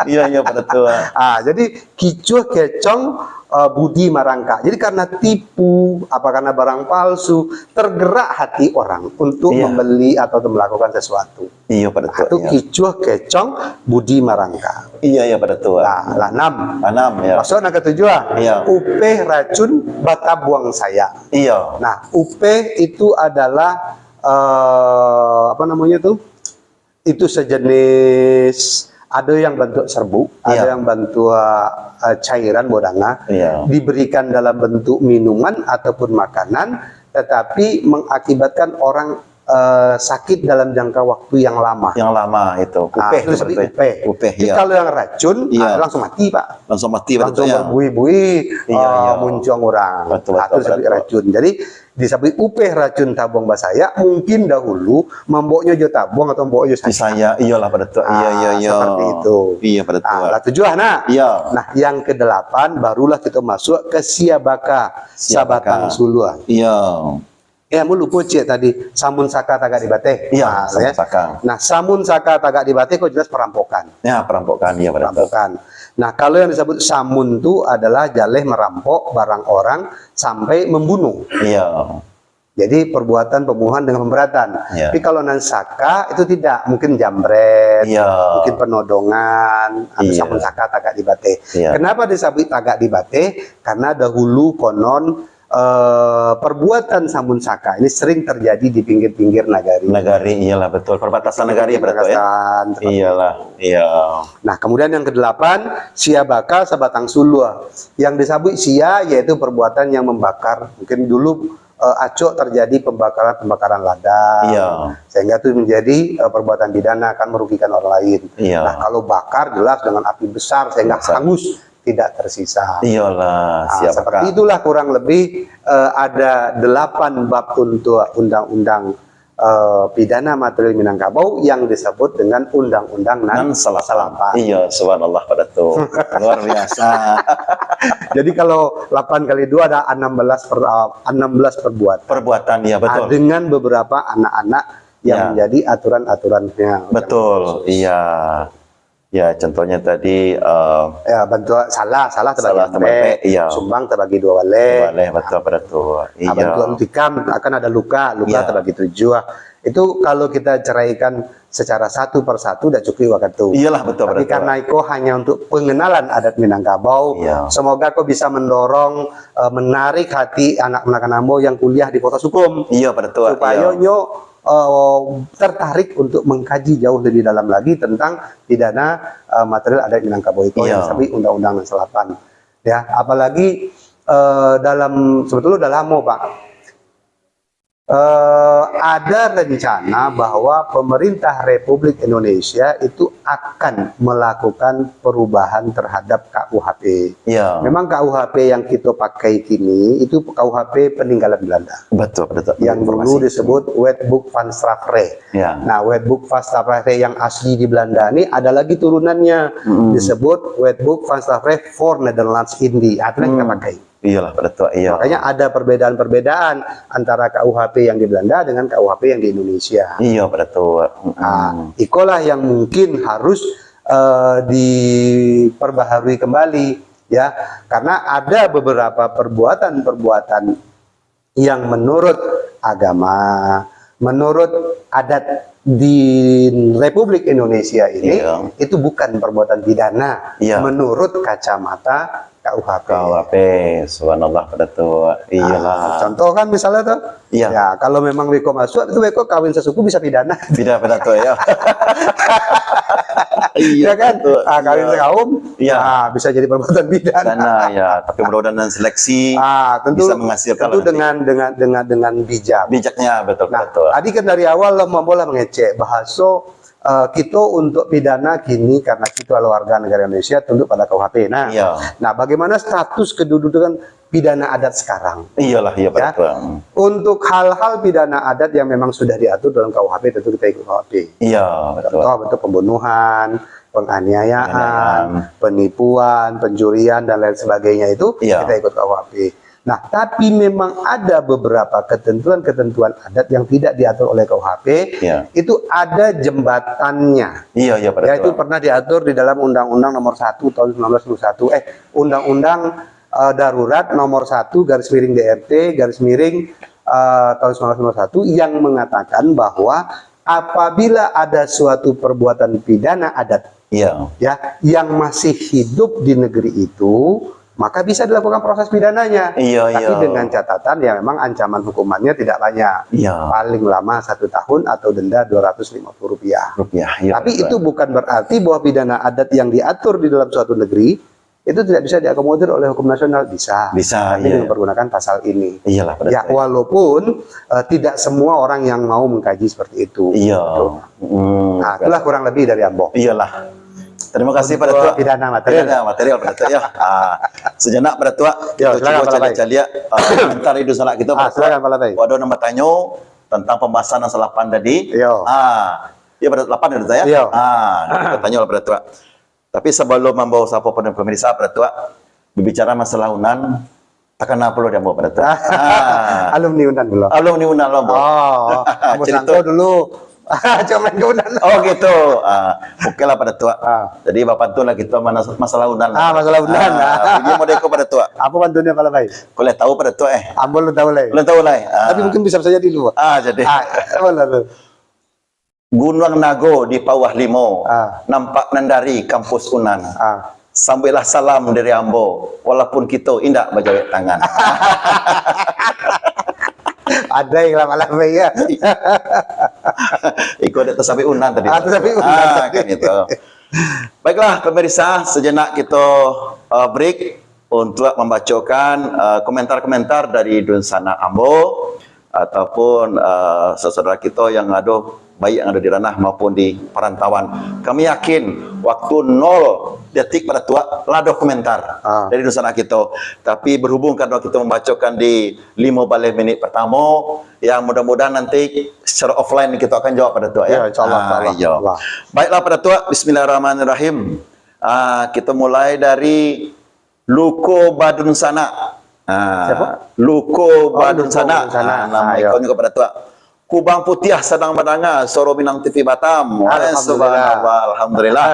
Iya, iya, Pak Datuak. Ah, jadi kicuah kecong, eh, budi marangkak. Jadi karena tipu, apa karena barang palsu, tergerak hati orang untuk Iya. membeli atau untuk melakukan sesuatu. Iya, Pak Datuak, Itu iya. kicuah kecong budi marangkak. Iya, iya, Pak Datuak. Nah, lah enam. Enam, ya. Masuk nan ketujuh, ah. Iya. Upeh racun batabuang sayak. Iya. Nah, upeh itu adalah, eh, apa namanya tu? Itu sejenis, ada yang bentuk serbuk, ada Iya. yang bentuk, eh, cairan, bodanga, Iya. diberikan dalam bentuk minuman ataupun makanan, tetapi mengakibatkan orang, eh, sakit dalam jangka waktu yang lama. Yang lama itu. Ah, Upeh itu itu disebut berarti. upeh. Upeh, Tapi iya. kalau yang racun, Iya. ah, langsung mati, Pak. Langsung mati, Pak Datuak, Langsung ya. berbuih-buih, Iya, ah, iya. muncuang orang. Betul, Ah, betul, itu disebut betul. racun. Jadi, disebut upeh racun tabuang basayak, mungkin dahulu mamboknyo jo tabuang atau mamboknyo jo Di sayak. sayak, iyalah, Pak Datuak. Iya, Ah, iya, iya. seperti itu. Iya, Pak Datuak. Ah, lah tujuh, nah. Iya. Nah, yang kedelapan, barulah kita masuk ke siabaka, Siabaka. sabatang suluah. Iya. Eh, ambo lupo ciek tadi, samun saka tagak di bateh. Iya, Ah, samun ya. saka. Nah, samun saka tagak di bateh, kok jelas perampokan. Ya, perampokan, iya, Pak Datuak. Perampokan. Nah, kalau yang disebut samun tu adalah jaleh merampok barang orang sampai membunuh. Iya. Jadi perbuatan pembunuhan dengan pemberatan. Iya. Tapi kalau nan saka itu tidak, mungkin jambret, Iya. mungkin penodongan, atau Iya. samun saka tagak di bateh. Iya. Kenapa disabuik tagak di bateh? Karena dahulu konon, eh, perbuatan samun saka ini sering terjadi di pinggir-pinggir nagari. Nagari, iyalah, betul. Perbatasan nagari, Perbatasan, betul, ya? Seperti Iyalah, itu. Iya. Nah, kemudian yang kedelapan, sia baka sabatang suluah. Yang disabuik sia yaitu perbuatan yang membakar. Mungkin dulu, eh, acok terjadi pembakaran-pembakaran ladang. Iya. Sehingga itu menjadi, eh, perbuatan pidana, kan merugikan orang lain. Iya. Nah, kalau bakar jelas dengan api besar sehingga Besar. hangus, tidak tersisa. Iyalah, Nah, siapa seperti kah? itulah kurang lebih, eh, ada delapan bab untuk undang-undang, eh, pidana material Minangkabau yang disebut dengan undang-undang nan Nan salapan. salapan. Iya, subhanallah, Pak Datuk. Luar biasa. Jadi kalau lapan kali dua ada enam belas per-, ah, enam belas perbuatan. Perbuatan, ya, betul. Ah, dengan beberapa anak-anak yang Ya. menjadi aturan-aturannya. Betul, Yang khusus. iya. Ya, contohnya tadi, eh, Ya, bantuan salah, salah terbagi Salah empat, terbagi, iya. sumbang terbagi dua baleh. Dua baleh, betul, Pak Datuk. Ah, Iya. bantuan tikam akan ada luka, luka Iya. terbagi tujuh. Ah, itu kalau kita ceraikan secara satu per satu, dah cukup waktu. Iyalah, betul, Tapi betul. karena iko hanya untuk pengenalan adat Minangkabau, Iya. semoga ko bisa mendorong, eh, menarik hati anak-anak ambo yang kuliah di Fakultas Hukum. Iya, Pak Datuk. Supaya Iya. nyo, eh, tertarik untuk mengkaji jauh lebih dalam lagi tentang pidana, eh, material adat Minangkabau iko Iya. yang disabuik undang-undang nan salapan. Ya, apalagi, eh, dalam, sebetulnya udah lama, Pak. Eh, ada rencana bahwa pemerintah Republik Indonesia itu akan melakukan perubahan terhadap K U H P. Ya. Memang K U H P yang kita pakai kini itu K U H P peninggalan Belanda. Betul, betul. Yang dulu Informasi. disebut Wetboek van Strafrecht. Ya. Nah, Wetboek van Strafrecht yang asli di Belanda ni ada lagi turunannya, Mm-mm. disebut Wetboek van Strafrecht voor Nederlands-Indië. Ah, itu yang kita Hmm. pakai. Iyalah, Pak Datuk, iya. Makanya ada perbedaan-perbedaan antara K U H P yang di Belanda dengan K U H P yang di Indonesia. Iya, Pak Datuk. Mm-mm. Ah, ikolah yang mungkin harus, eh, diperbaharui kembali, ya. Karena ada beberapa perbuatan-perbuatan yang menurut agama, menurut adat di Republik Indonesia ini, Iya. itu bukan perbuatan pidana Iya. menurut kacamata K U H P. K U H P, subhanallah, Pak Datuk. Iyalah. Ah, contoh kan misalnya tuh, Iya. ya, kalau memang beko masuk, itu beko kawin sesuku bisa pidana. Pidana, Pak Datuk, ya. Iya, Ya kan? Pak Datuk. Ah, kawin Iya. sekaum, Iya. ah, bisa jadi perbuatan pidana. Pidana, ya. Tapi mudah-mudahan dengan seleksi Ah, tentu, bisa menghasilkan tentu lah nanti. dengan, dengan, dengan, dengan bijak. Bijaknya, betul, Nah, Pak Datuk. tadi kan dari awal lo mambo lah mengecek bahaso, eh, kito untuk pidana kini karena kito adalah warga negara Indonesia tunduk pada K U H P. Nah, Iya. nah, bagaimana status kedudukan pidana adat sekarang? Iyalah, iya, Pak Ya. Datuk. Untuk hal-hal pidana adat yang memang sudah diatur dalam K U H P, tentu kita ikut K U H P. Iya, betul. Contoh, bentuk pembunuhan, penganiayaan, Penganiayaan. penipuan, pencurian, dan lain sebagainya itu Iya. kita ikut K U H P. Nah, tapi memang ada beberapa ketentuan-ketentuan adat yang tidak diatur oleh K U H P, Iya. itu ada jembatannya. Iya, iya, Pak Ya, Datuk. itu pernah diatur di dalam Undang-Undang Nomor Satu Tahun sembilan belas sembilan puluh satu, eh, Undang-Undang, eh, Darurat Nomor Satu garis miring D R T garis miring, eh, tahun sembilan belas sembilan puluh satu yang mengatakan bahwa apabila ada suatu perbuatan pidana adat, Iya. ya, yang masih hidup di negeri itu, maka bisa dilakukan proses pidananya. Iya, Tapi iya. dengan catatan, ya, memang ancaman hukumannya tidak banyak. Iya. Paling lama satu tahun atau denda dua ratus lima puluh rupiah. Rupiah, iya, Tapi betul. itu bukan berarti bahwa pidana adat yang diatur di dalam suatu negeri itu tidak bisa diakomodir oleh hukum nasional, bisa. Bisa, Tapi iya. dengan pergunakan pasal ini. Iyalah, Pak Ya, Datuk. walaupun, eh, tidak semua orang yang mau mengkaji seperti itu. Iya. Gitu. Mm, Nah, betul. itulah kurang lebih dari ambo. Iyalah. Terima kasih, Pak Untuk Datuk. pidana material. Pidana material, Pak Datuk, ya. Ah, sejenak, Pak Datuk. Ya, Kita silakan, cuba Pak Latai. caliak-caliak, ah, komentar di sanak kita, Ah, Pak Datuk. silakan, Pak Latai. Waduh, nambah tanyo tentang pembahasan yang salapan tadi. Iya. Ah, ya, Pak Datuk, lapan, Pak Datuk, ya? Iya. Ah, kita tanyo lah, Pak Datuk. Tapi sabalum mambawa sapa pun pemirsa, Pak Datuk, berbicara masalah Unan, takana pulo dek ambo, Pak Datuk. Ah. Alumni Unan pulo. Alumni Unan lo, ambo. Oh, ambo Cerita sangko dulu Cuma main ka unan. Oh gitu. Ah, oke lah Pak Datuak. Ah. Jadi bapantunlah kita mana masalah unan. Ah, masalah unan. Ah, jadi model ko Pak Datuak. Apa pantunnyo Pak Labai? Kau lah tahu Pak Datuak eh? Ambo lah tahu lah. Lah tahu lah. Ah. Tapi mungkin bisa saja dulu. Ah, jadi. Ah, apa lah tu? Gunuang Nago di Pauah Limo, Ah. nampak nan dari kampus Unan. Ah. Sambuiklah salam dari ambo, walaupun kito indak bajawek tangan. Ada yang lama-lama ya. Iko ada tasabik Unan tadi. Ah, tasabik Unan Ah, tadi. kan itu. Baiklah pemirsa, sejenak kita uh, break untuk membacakan uh, komentar-komentar dari dunsanak ambo ataupun uh, saudara kita yang ada baik yang ada di ranah maupun di perantauan. Kami yakin waktu nol detik Pak Datuak lah ada komentar Ah. dari dunsanak kita. Tapi berhubung karena kita membacakan di lima baleh minit pertama, yang mudah-mudahan nanti secara offline kita akan jawab Pak Datuak ya. Ya, insya Allah, Ah, insya Allah. iya. Insya Allah. Baiklah Pak Datuak, bismillahirrahmanirrahim. Ah, kita mulai dari Luko Badunsanak. Ah, Siapa? Luko Oh, Badunsanak. Luko Badunsanak. Ah, nama Ah, iya. ikon juga Pak Datuak. Kubang Putiah sadang mandanga suaro Minang T V Batam. Wah, Alhamdulillah. subhanallah, alhamdulillah.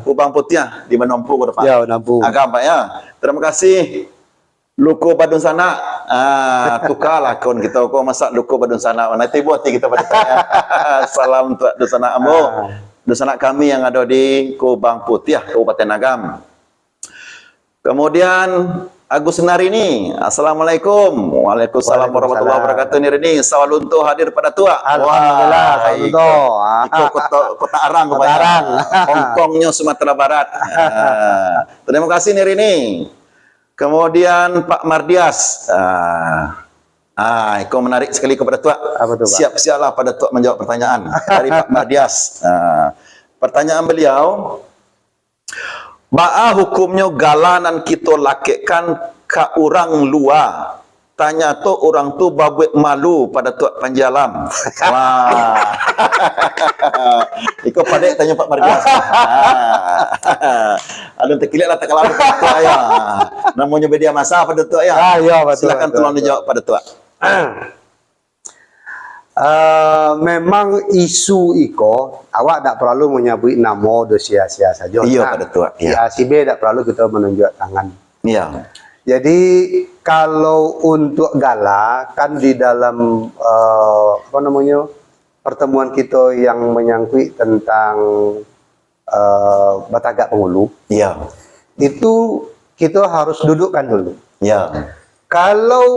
Kubang Putiah di Menompu ko, Pak. Ya, Menompu. Agam, Pak, ya. Terima kasih. Luko Badunsanak. Ah, tukarlah akun kita ko masak Luko Badunsanak. Nanti buat hati kita pada tanya. Salam untuk Dunsanak ambo. Ah. Dunsanak kami yang ada di Kubang Putiah, Kabupaten Agam. Kemudian Agus Narini, Assalamualaikum. Waalaikumsalam warahmatullahi Waalaikumsalam. wabarakatuh. Nirini, Sawalunto hadir Pak Datuak. Alhamdulillah, Wah, Sawalunto. iko, iko kota, kota Arang Kota rupanya. Arang. Hongkongnyo Sumatera Barat. Ah, terima kasih Nirini. Kemudian Pak Mardias. Ah, ah, iko menarik sekali Pak Datuak. Apa tu, Pak? Siap-siaplah Pak Datuak menjawab pertanyaan dari Pak Mardias. Ah, pertanyaan beliau, Baa hukumnyo gala nan kito lakekkan ka urang lua? Tanyato urang tu babuek malu Pak Datuak Panji Alam. Wah. Iko padek tanyo Pak Mardias. Ah. Alun takilek lah takalalu Pak Datuak ya. Namonyo media massa Pak Datuak ya. Ah, iya, betul, Silakan betul, tolong betul. dijawab Pak Datuak. Eh, memang isu iko, awak dak perlu manyabuik namo do sia-sia sajo. Iyo, Nah, Pak Datuak, si iyo. A, si B dak perlu kito manunjuak tangan. Iyo. Jadi, kalau untuk gala, kan di dalam, eh, apa namonyo, pertemuan kito yang manyangkuik tentang eh, batagak pangulu, Iya. itu kito harus dudukkan dulu. Iya. Kalau,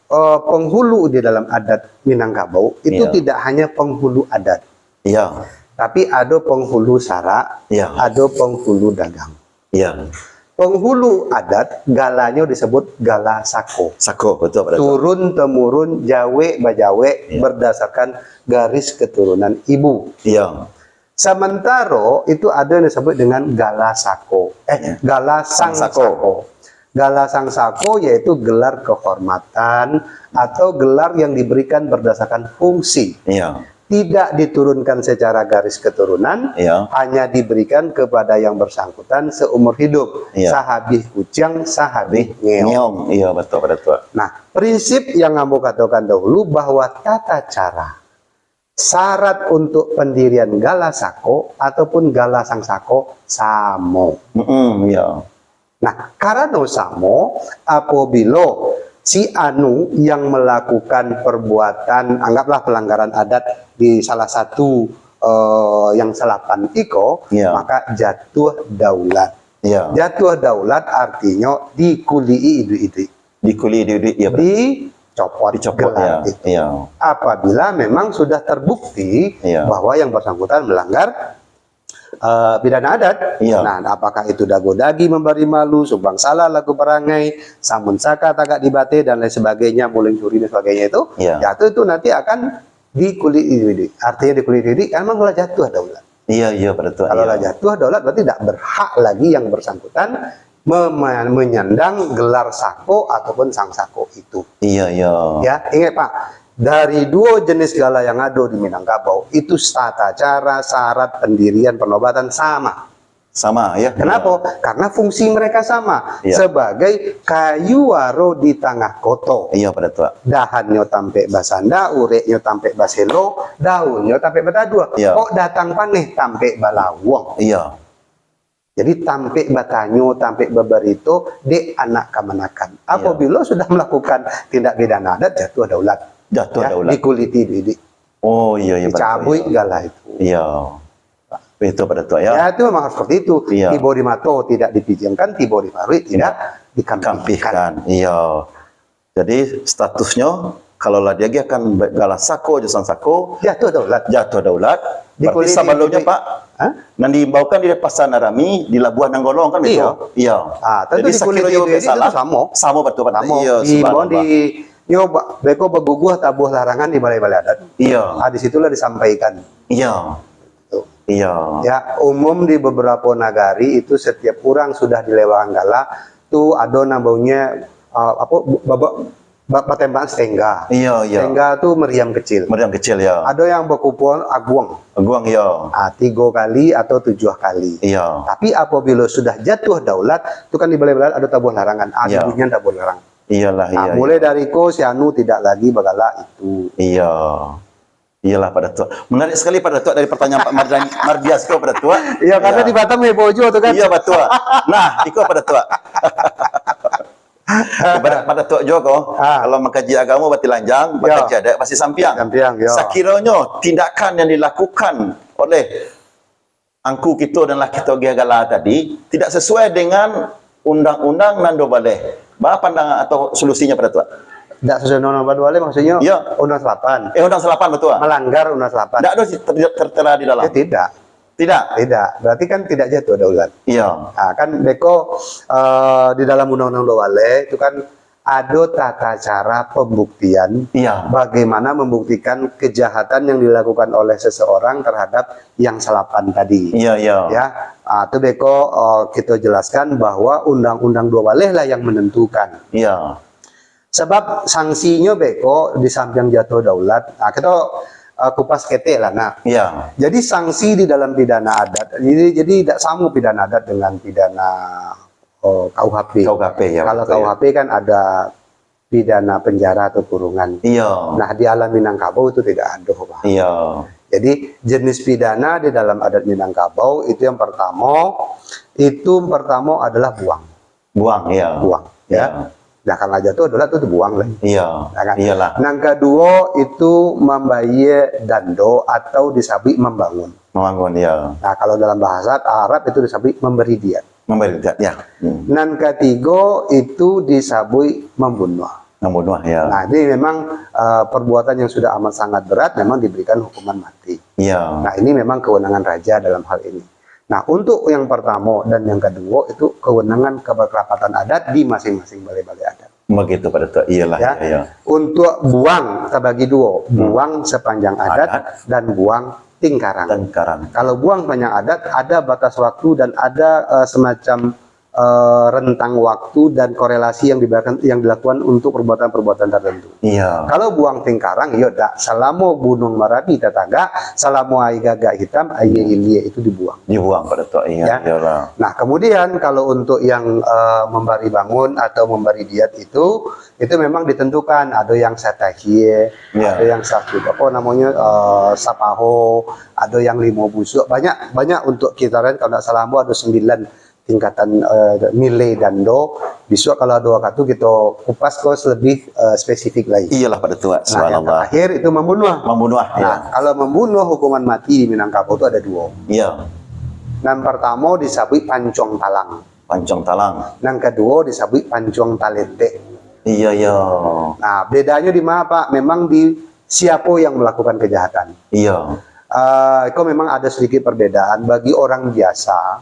eh, penghulu di dalam adat Minangkabau, itu Iya. tidak hanya penghulu adat, Iya. tapi ado penghulu sarak, Iya. ado penghulu dagang. Iya. Penghulu adat, galanyo disebut gala sako. Sako, betul, Pak Datuak. Turun temurun, jawek bajawek, Iya. berdasarkan garis keturunan ibu. Iya. Samantaro itu ado yang disebut dengan gala sako. Eh, Iya. gala Sang sang sako. sako. Gala sang sako yaitu gelar kehormatan atau gelar yang diberikan berdasarkan fungsi. Iya. Tidak diturunkan secara garis keturunan, Iya. hanya diberikan kepada yang bersangkutan seumur hidup. Iya. Sahabih kuciang, sahabih Habih ngeong. ngeong. Iya, betul, Pak Datuak. Nah, prinsip yang ambo katakan dahulu bahwa tata cara syarat untuk pendirian gala sako ataupun gala sang sako samo. Mm-mm, iya. Nah, karano samo, apabilo si anu yang melakukan perbuatan, anggaplah pelanggaran adat di salah satu, eh, yang salapan iko, Iya. maka jatuah daulat. Iya. Jatuah daulat artinyo dikulii iduik-iduik. Dikulii iduik-iduik, iya, Pak. Dicopot Dicopot, gelar iya. itu. Iya. Apabila memang sudah terbukti Iya. bahwa yang bersangkutan melanggar, eh, pidana adat. Iya. Nah, apakah itu dago dagi, membari malu, sumbang salah laku parangai, samun saka tagak di bateh, dan lain sebagainya, muling curi dan sebagainya itu, Iya. jatuh itu nanti akan dikulii iduik-iduik. Artinya dikulii iduik-iduik, kan memang lah jatuah daulat. Iya, iya, Pak Datuak, Kalau iya. lah jatuah daulat, berarti tidak berhak lagi yang bersangkutan mema-, menyandang gelar sako ataupun sang sako itu. Iya, iya. Ya, ingat, Pak, dari duo jenis gala yang ado di Minangkabau, itu tata cara, syarat, pendirian, penobatan sama. Sama, ya. Kenapa? Karena fungsi mereka sama. Sebagai kayu aro di tangah koto. Iya, Pak Datuak. Dahannyo tampek basanda, ureknyo tampek baselo, daunnyo tampek bataduah. Kok datang paneh tampek balawuang. Iya. Jadi tampek batanyo, tampek babarito, dek anak kamanakan. Apabila sudah melakukan tindak pidana adat, jatuah daulat. Jatuah daulat. Dikuliti duit. Oh, iya, iya, Pak Datuak, Dicabuik iya. Galah itu. Iya. Itu, Pak Datuak, ya. Ya, itu memang harus seperti itu. Iya. Tibo di mato tidak dipijamkan, tibo di paruik tidak dikampihkan. Kampihkan, iya. Jadi statusnyo, kalau lah diagiahkan galah sako jo sansako, Jatuh daulat. Jatuh daulat. Berarti Dikuliti sabalumnyo, duit. Pak, Hah? Nan diimbaukan di Pasar Narami, dilabuah nan golong kan Iyo. Betul? Iyo. Ah, tentu Jadi dikuliti sakiro duit itu salah, samo. Samo betul, Pak. Samo. Iyo, Diimbau subhanallah. di nyo ba- beko baguguah tabuah larangan di balai-balai adat. Iyo. Ah, di situlah disampaikan. Iyo. Tuh. Iyo. Ya, umum di beberapa nagari itu setiap urang sudah dilewakan galah, tu ado namanya uh, apa baba ba- batembakan setengga. Iyo, iyo. Setengga tu meriam kecil. Meriam kecil, ya. Ado yang bakupuan aguang. Aguang, ya. Ah, tiga kali atau tujuh kali. Iyo. Tapi apabila sudah jatuh daulat, tu kan di balai-balai ado tabuah larangan. Ah, Iyo. Bunyian tabuah larang. Iyalah, Ah, iya. mulai dari ko si Anu tidak lagi bagala itu. Iya. Iyalah, Pak Datuak. Menarik sekali, Pak Datuak, dari pertanyaan Pak Mardian, Mardias ko, Pak Datuak. Iya, karena Iya. Di Batam heboh juga tu kan. Iya, Pak Datuak. Nah, iko, Pak Datuak. Ibarat Pak Datuak juga ko, Ah. kalau mengkaji agama berarti lanjang, Iya. mengkaji adat pasti sampiang. Sampiang, iya. Sakironyo tindakan yang dilakukan oleh angku kito dan lah kito gagala tadi tidak sesuai dengan undang-undang nan duo baleh. Ba pandangan atau solusinya, Pak Datuak? Tidak sesuai undang-undang duo baleh maksudnya Iya. undang salapan. Eh, undang salapan, Pak Datuak. Melanggar undang salapan. Tidak ada ter- tertera di dalam. Ya, tidak. Tidak. Tidak. Berarti kan tidak jatuh daulat. Iya. Nah, kan beko eh, di dalam undang-undang duo baleh itu kan ada tata cara pembuktian Iya. bagaimana membuktikan kejahatan yang dilakukan oleh seseorang terhadap yang salapan tadi. Iya, iya. Ya, ah, tu beko eh, kita jelaskan bahwa undang-undang duo baleh lah yang menentukan. Iya. Sebab sanksinya beko di samping jatuh daulat, nah, kita eh, kupas ketek lah. Nah, Iya. jadi sanksi di dalam pidana adat, jadi jadi tidak sama pidana adat dengan pidana oh, K U H P. K U H P, ya, Kalau betul, ya. K U H P kan ada pidana penjara atau kurungan. Iya. Nah, di alam Minangkabau itu tidak ada, Pak. Iya. Jadi jenis pidana di dalam adat Minangkabau itu yang pertama, itu pertama adalah buang. Buang, iya. Buang, Iya. ya. Nah, kalau jatuh daulat itu buang lah. Iya. Ya kan? Iyalah. Yang kedua itu membayar dando atau disabik membangun. Membangun, iya. Nah, kalau dalam bahasa Arab itu disabik memberi diat. Memberi diat, ya. Hmm. Nan katigo itu disabui mambunuah. Membunuh, ya. Nah, ini memang uh, perbuatan yang sudah amat sangat berat memang diberikan hukuman mati. Iya. Nah, ini memang kewenangan raja dalam hal ini. Nah, untuk yang pertama dan yang kedua itu kewenangan keberkerapatan adat di masing-masing balai-balai adat. Begitu, Pak Datuak. Iyalah, Ya. iya, iya. Untuk buang terbagi dua, buang sepanjang adat, Adat. Dan buang tingkarang. Tengkarang. Kalau buang sepanjang adat ada batas waktu dan ada uh, semacam uh, rentang waktu dan korelasi yang dilakukan yang dilakukan untuk perbuatan-perbuatan tertentu. Iya. Kalau buang tingkarang, yo dak. Selama Gunung Marapi tatagak, selama air gagak hitam, air ilia itu dibuang. Dibuang, Pak Datuak. Iya, Ya. Iyalah. Nah, kemudian kalau untuk yang uh, membari bangun atau membari diat itu, itu memang ditentukan. Ada yang satahie, Ya. Ada yang satu apa namanya uh, sapaho, ada yang limo busuk. Banyak banyak untuk kita kan kalau tidak salah ambo ada sembilan tingkatan uh, nilai dando. Besok kalau ada waktu kita kupas kos lebih uh, spesifik lagi. Iyalah, Pak Datuak. Nah, yang Subhanallah. terakhir itu membunuh. Membunuh, Nah, ya. Kalau membunuh hukuman mati di Minangkabau itu ada dua. Iya. Yang pertama disebut pancong talang. Pancong talang. Yang kedua disebut pancong taletek. Iya, iya. Nah, bedanya di mana, Pak? Memang di siapa yang melakukan kejahatan. Iya. Uh, itu memang ada sedikit perbedaan. Bagi orang biasa,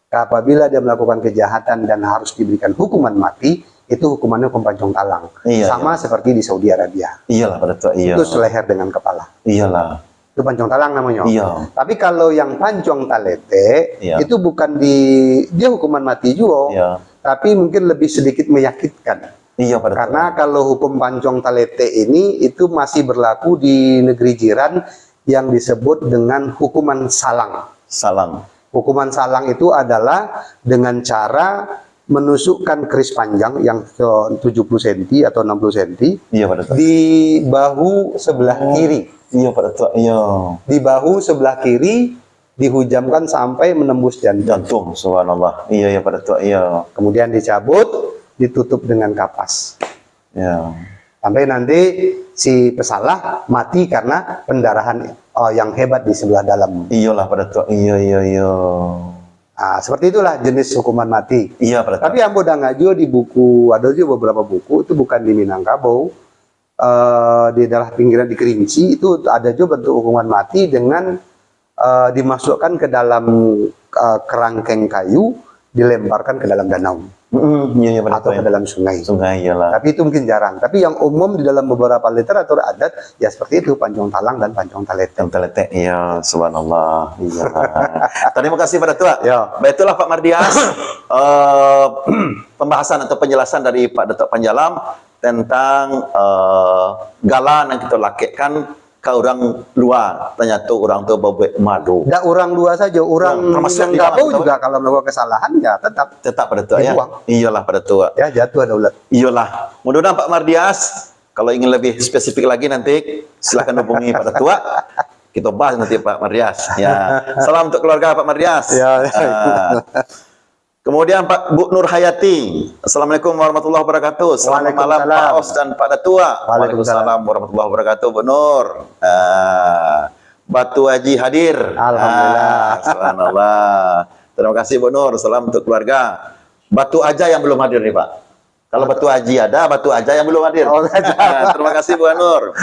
apabila dia melakukan kejahatan dan harus diberikan hukuman mati, itu hukumannya hukum pancong talang. Iya, Sama iya. Seperti di Saudi Arabia. Iyalah, Pak Datuak. Iya. Itu seleher dengan kepala. Iyalah. Itu pancong talang namanya. Iya. Tapi kalau yang pancong taletek, Iya. Itu bukan di dia hukuman mati juga, Iya. Tapi mungkin lebih sedikit menyakitkan. Iya, Pak Datuak. Karena kalau hukum pancong taletek ini itu masih berlaku di negeri jiran yang disebut dengan hukuman salang. Salang. Hukuman salang itu adalah dengan cara menusukkan keris panjang yang se-, tujuh puluh senti atau enam puluh senti Iya, Pak Datuk. di bahu sebelah Oh. kiri. Iya, Pak Datuk. Iya. Di bahu sebelah kiri dihujamkan sampai menembus jantung. Jantung, subhanallah. Iya, iya, Pak Datuk. Iya. Kemudian dicabut, ditutup dengan kapas. Ya. Sampai nanti si pesalah mati karena pendarahan, eh, yang hebat di sebelah dalam. Iyalah, Pak Datuk. Iya, iya, iya. Ah, seperti itulah jenis hukuman mati. Iya, Pak Datuk. Tapi ambo danga juo di buku, ada juo beberapa buku, itu bukan di Minangkabau, eh, di daerah pinggiran di Kerinci, itu ada juo bentuk hukuman mati dengan, eh, dimasukkan ke dalam, eh, kerangkeng kayu, dilemparkan ke dalam danau Mm-mm, iya, iya, Pak atau Datuk, ke iya. dalam sungai. Sungai, iyalah. Tapi itu mungkin jarang. Tapi yang umum di dalam beberapa literatur adat, ya seperti itu, pancong talang dan pancong taletek. Yang taletek, iya, subhanallah. Iya. Terima kasih, Pak Datuk. Ya. Baik, itulah, Pak Mardias. Eh, pembahasan atau penjelasan dari Pak Datuk Panjalam tentang, eh, gala yang kita lakekkan ka urang lua, tanyato urang tu babuek malu. Dak urang lua sajo, urang Urang, termasuk di Minangkabau dalam, juga kalau melakukan kesalahan, ya tetap Tetap, Pak Datuk, ya. dibuang. Iyalah, Pak Datuk. Ya, jatuh daulat. Iyalah. Mudah-mudahan Pak Mardias, kalau ingin lebih spesifik lagi nanti, silakan hubungi Pak Datuk. Kita bahas nanti, Pak Mardias. Ya. Salam untuk keluarga Pak Mardias. Ya. Ah. Kemudian Pak, Bu Nur Hayati. Assalamualaikum warahmatullahi wabarakatuh. Selamat malam, Waalaikumsalam. Pak Os dan Pak Datuk. Waalaikumsalam. Waalaikumsalam warahmatullahi wabarakatuh, Bu Nur. Ah, Batu Haji hadir. Alhamdulillah. Ah, subhanallah. Terima kasih, Bu Nur. Salam untuk keluarga. Batu Aja yang belum hadir nih, Pak. Kalau Batu Haji ada, Batu Aja yang belum hadir. Oh, Aja. Ah, terima kasih, Bu Nur.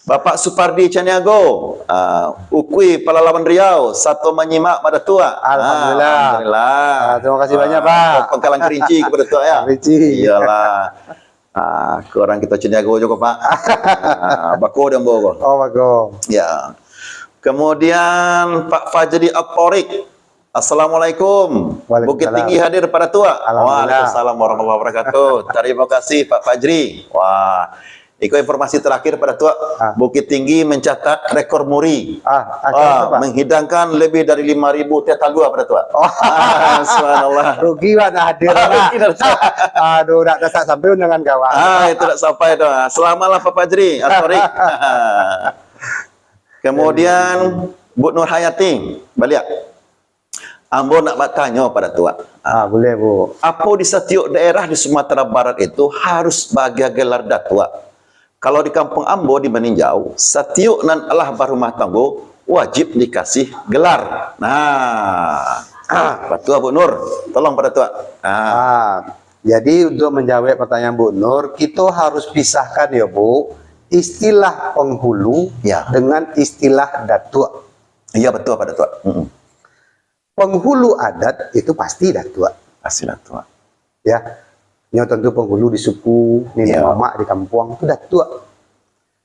Bapak Supardi Caniago, ah, Ukui Palalawan Riau, sato manyimak Pak Datuk. Alhamdulillah. Ah, alhamdulillah. Ah, terima kasih banyak, Ah, Pak. Pangkalan Kerinci kepada Datuk, ya. Kerinci. Iyalah. Ah, kurang kita Caniago juga, Pak. Ah, bako dia ambo ko. Oh, bako. Ya. Kemudian Pak Fajri Atorik, Assalamualaikum. Waalaikumsalam. Bukittinggi hadir Pak Datuk. Alhamdulillah. Waalaikumsalam warahmatullahi wabarakatuh. Terima kasih, Pak Fajri. Wah, iko informasi terakhir Pak Datuk. Ah. Bukittinggi mencatat rekor muri. Ah, akhirnya, Ah, Pak. menghidangkan lebih dari lima ribu teh talua Pak Datuk. Oh. Ah, subhanallah. Rugi, Pak, nak hadir, Pak. Rugi, Pak. Aduh, nak, nak sampai undangan kawan. Ah, itu nak sampai tu. Selamatlah Pak Fajri, Atorik. Kemudian Bu Nur Hayati, baliak. Ambo nak batanyo Pak Datuk. Ah, boleh, Bu. Apo di satiok daerah di Sumatera Barat itu harus baagiah gelar Datuk? Kalau di kampuang ambo di Maninjau, satiok nan alah barumah tanggo wajib dikasih gelar. Nah, ah, batua, Bu Nur. Tolong Pak Datuk. Ah. Ah, jadi untuk menjawab pertanyaan Bu Nur, kita harus pisahkan ya, Bu, istilah penghulu Ya. dengan istilah Datuk. Iya, betul, Pak Datuk. Mm-mm. Penghulu adat itu pasti Datuk. Pasti Datuk. Ya. Nyo tentu penghulu di suku, niniak Ya. mamak di kampuang, itu Datuk.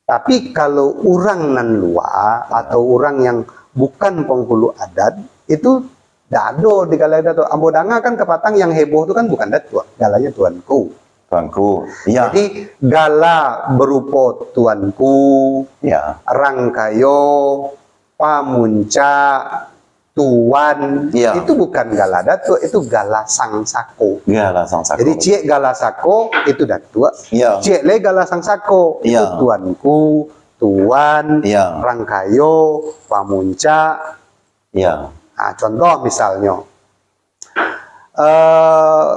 Tapi kalau urang nan lua Ya. atau urang yang bukan penghulu adat, itu dak ado di gala Datuk. Ambo danga kan kapatang yang heboh tu kan bukan Datuk, galanya Tuanku. Tuanku. Ya. Jadi, gala berupa Tuanku, Ya. Rangkayo, Pamuncak, Tuan, Ya. itu bukan gala Datuk, itu gala Sang Sako. Gala Sang Sako. Jadi, ciek gala Sako, itu Datuk. Ya. Ciek lai gala Sang Sako, itu Ya. Tuanku, Tuan, Ya. Rangkayo, Pamuncak. Ya. Ah, contoh misalnyo, eh,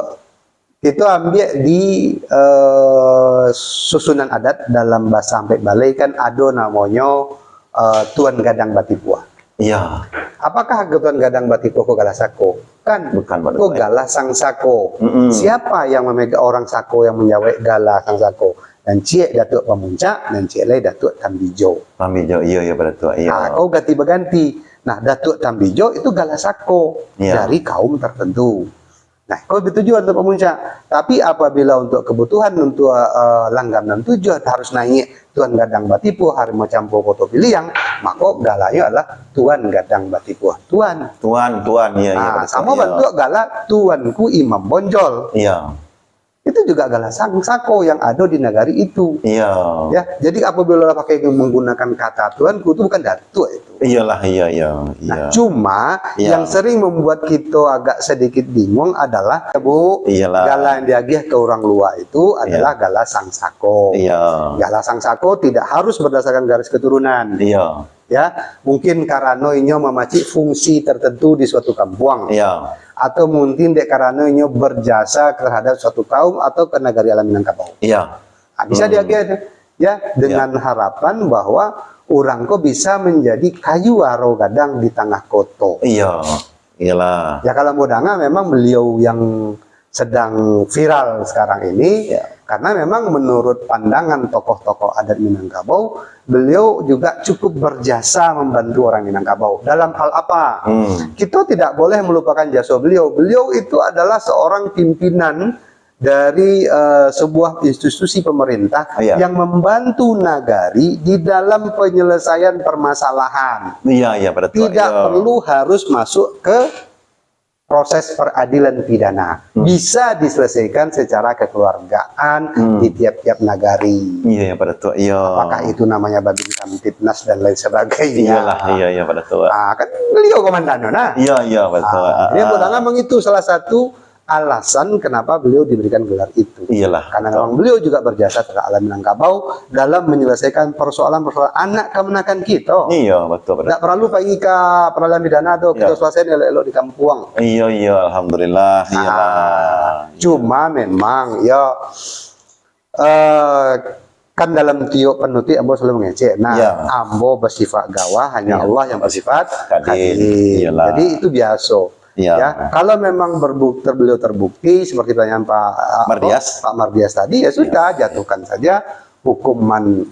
kito ambiak di, eh, susunan adat dalam bahasa Ampek Balai kan ado namonyo, eh, Tuan Gadang Batipuah. Iya. Apakah Tuan Gadang Batipuah ko gala Sako? Kan, Bukan, Pak ko Datuk. gala Sang Sako. Mm-mm. Siapa yang memegang orang Sako yang menjawab gala Sang Sako? Nan ciek Datuk Pamuncak, nan ciek lai Datuk Tambijo. Tambijo, iya, iya, Pak Datuk, iya. Ah, ko ganti baganti. Nah, Datuk Tambijo itu gala Sako Iya. dari kaum tertentu. Nah, ko bitujuan tu Pamuncak. Tapi apabila untuk kebutuhan untuk, eh, langgam nan tujuah harus naiak Tuan Gadang Batipuah, Harimau Campua Koto Piliang, mako galanyo adalah Tuan Gadang Batipuah. Tuan. Tuan, Tuan, iya, iya, Ah, Pak Datuk, samo iya. bantuk gala Tuanku Imam Bonjol. Iya. itu juga galah sang-, sako yang ado di nagari itu. Iya. Ya, jadi apabila lah pakai menggunakan kata Tuanku, itu bukan dari Tuan itu. Iyalah, iya, iya, Nah, iya. cuma Iya. yang sering membuat kita agak sedikit bingung adalah, Bu, Iyalah. galah yang diagih ke orang luar itu Iya. adalah galah sang sako. Iya. Galah sang sako tidak harus berdasarkan garis keturunan. Iya. Ya, mungkin karano inyo mamacik fungsi tertentu di suatu kampuang. Iya. Atau mungkin dek karano inyo berjasa terhadap suatu kaum atau ke nagari alam Minangkabau. Iya. Ah, bisa Hmm. diagih tu, ya, dengan Iya. harapan bahwa urang ko bisa menjadi kayu aro gadang di tangah koto. Iya. Iyalah. Ya, kalau mau danga memang beliau yang sedang viral sekarang ini, Ya. karena memang menurut pandangan tokoh-tokoh adat Minangkabau, beliau juga cukup berjasa membantu orang Minangkabau. Dalam hal apa? Hmm. Kita tidak boleh melupakan jasa beliau. Beliau itu adalah seorang pimpinan dari, eh, sebuah institusi pemerintah Iya. yang membantu nagari di dalam penyelesaian permasalahan. Iya, iya, pada tu, Tidak iya. perlu harus masuk ke proses peradilan pidana. Hmm. Bisa diselesaikan secara kekeluargaan Hmm. di tiap-tiap nagari. Iya, iya, pada tu, iya. Apakah itu namanya Babin Kamtibmas dan lain sebagainya? Iyalah, iya, iya, pada tu. Ah, kan beliau komandannya, nah. Iya, iya, pada tu. Ah, Ah, dia ah. Bang Amang itu salah satu alasan kenapa beliau diberikan gelar itu. Iyalah, Karena betul. memang beliau juga berjasa terhadap alam Minangkabau dalam menyelesaikan persoalan-persoalan anak kamanakan kita. Iya, betul, betul. Tak perlu pergi ke peradilan pidana tu, kita Iya. selesaikan elok-elok di kampuang. Iya, iya, alhamdulillah, Ah, iyalah. cuma memang, ya, eh, kan dalam tiok panutuik ambo selalu mengecek. Nah, Ya. ambo bersifat gawah, hanya Ya. Allah yang bersifat Hadir. hadir. Iyalah. Jadi, itu biasa. Ya. Ya, kalau memang berbu-, ter-, beliau terbukti seperti pertanyaan Pak, apa, Mardias. Pak Mardias tadi, ya sudah, Ya. jatuhkan saja hukuman,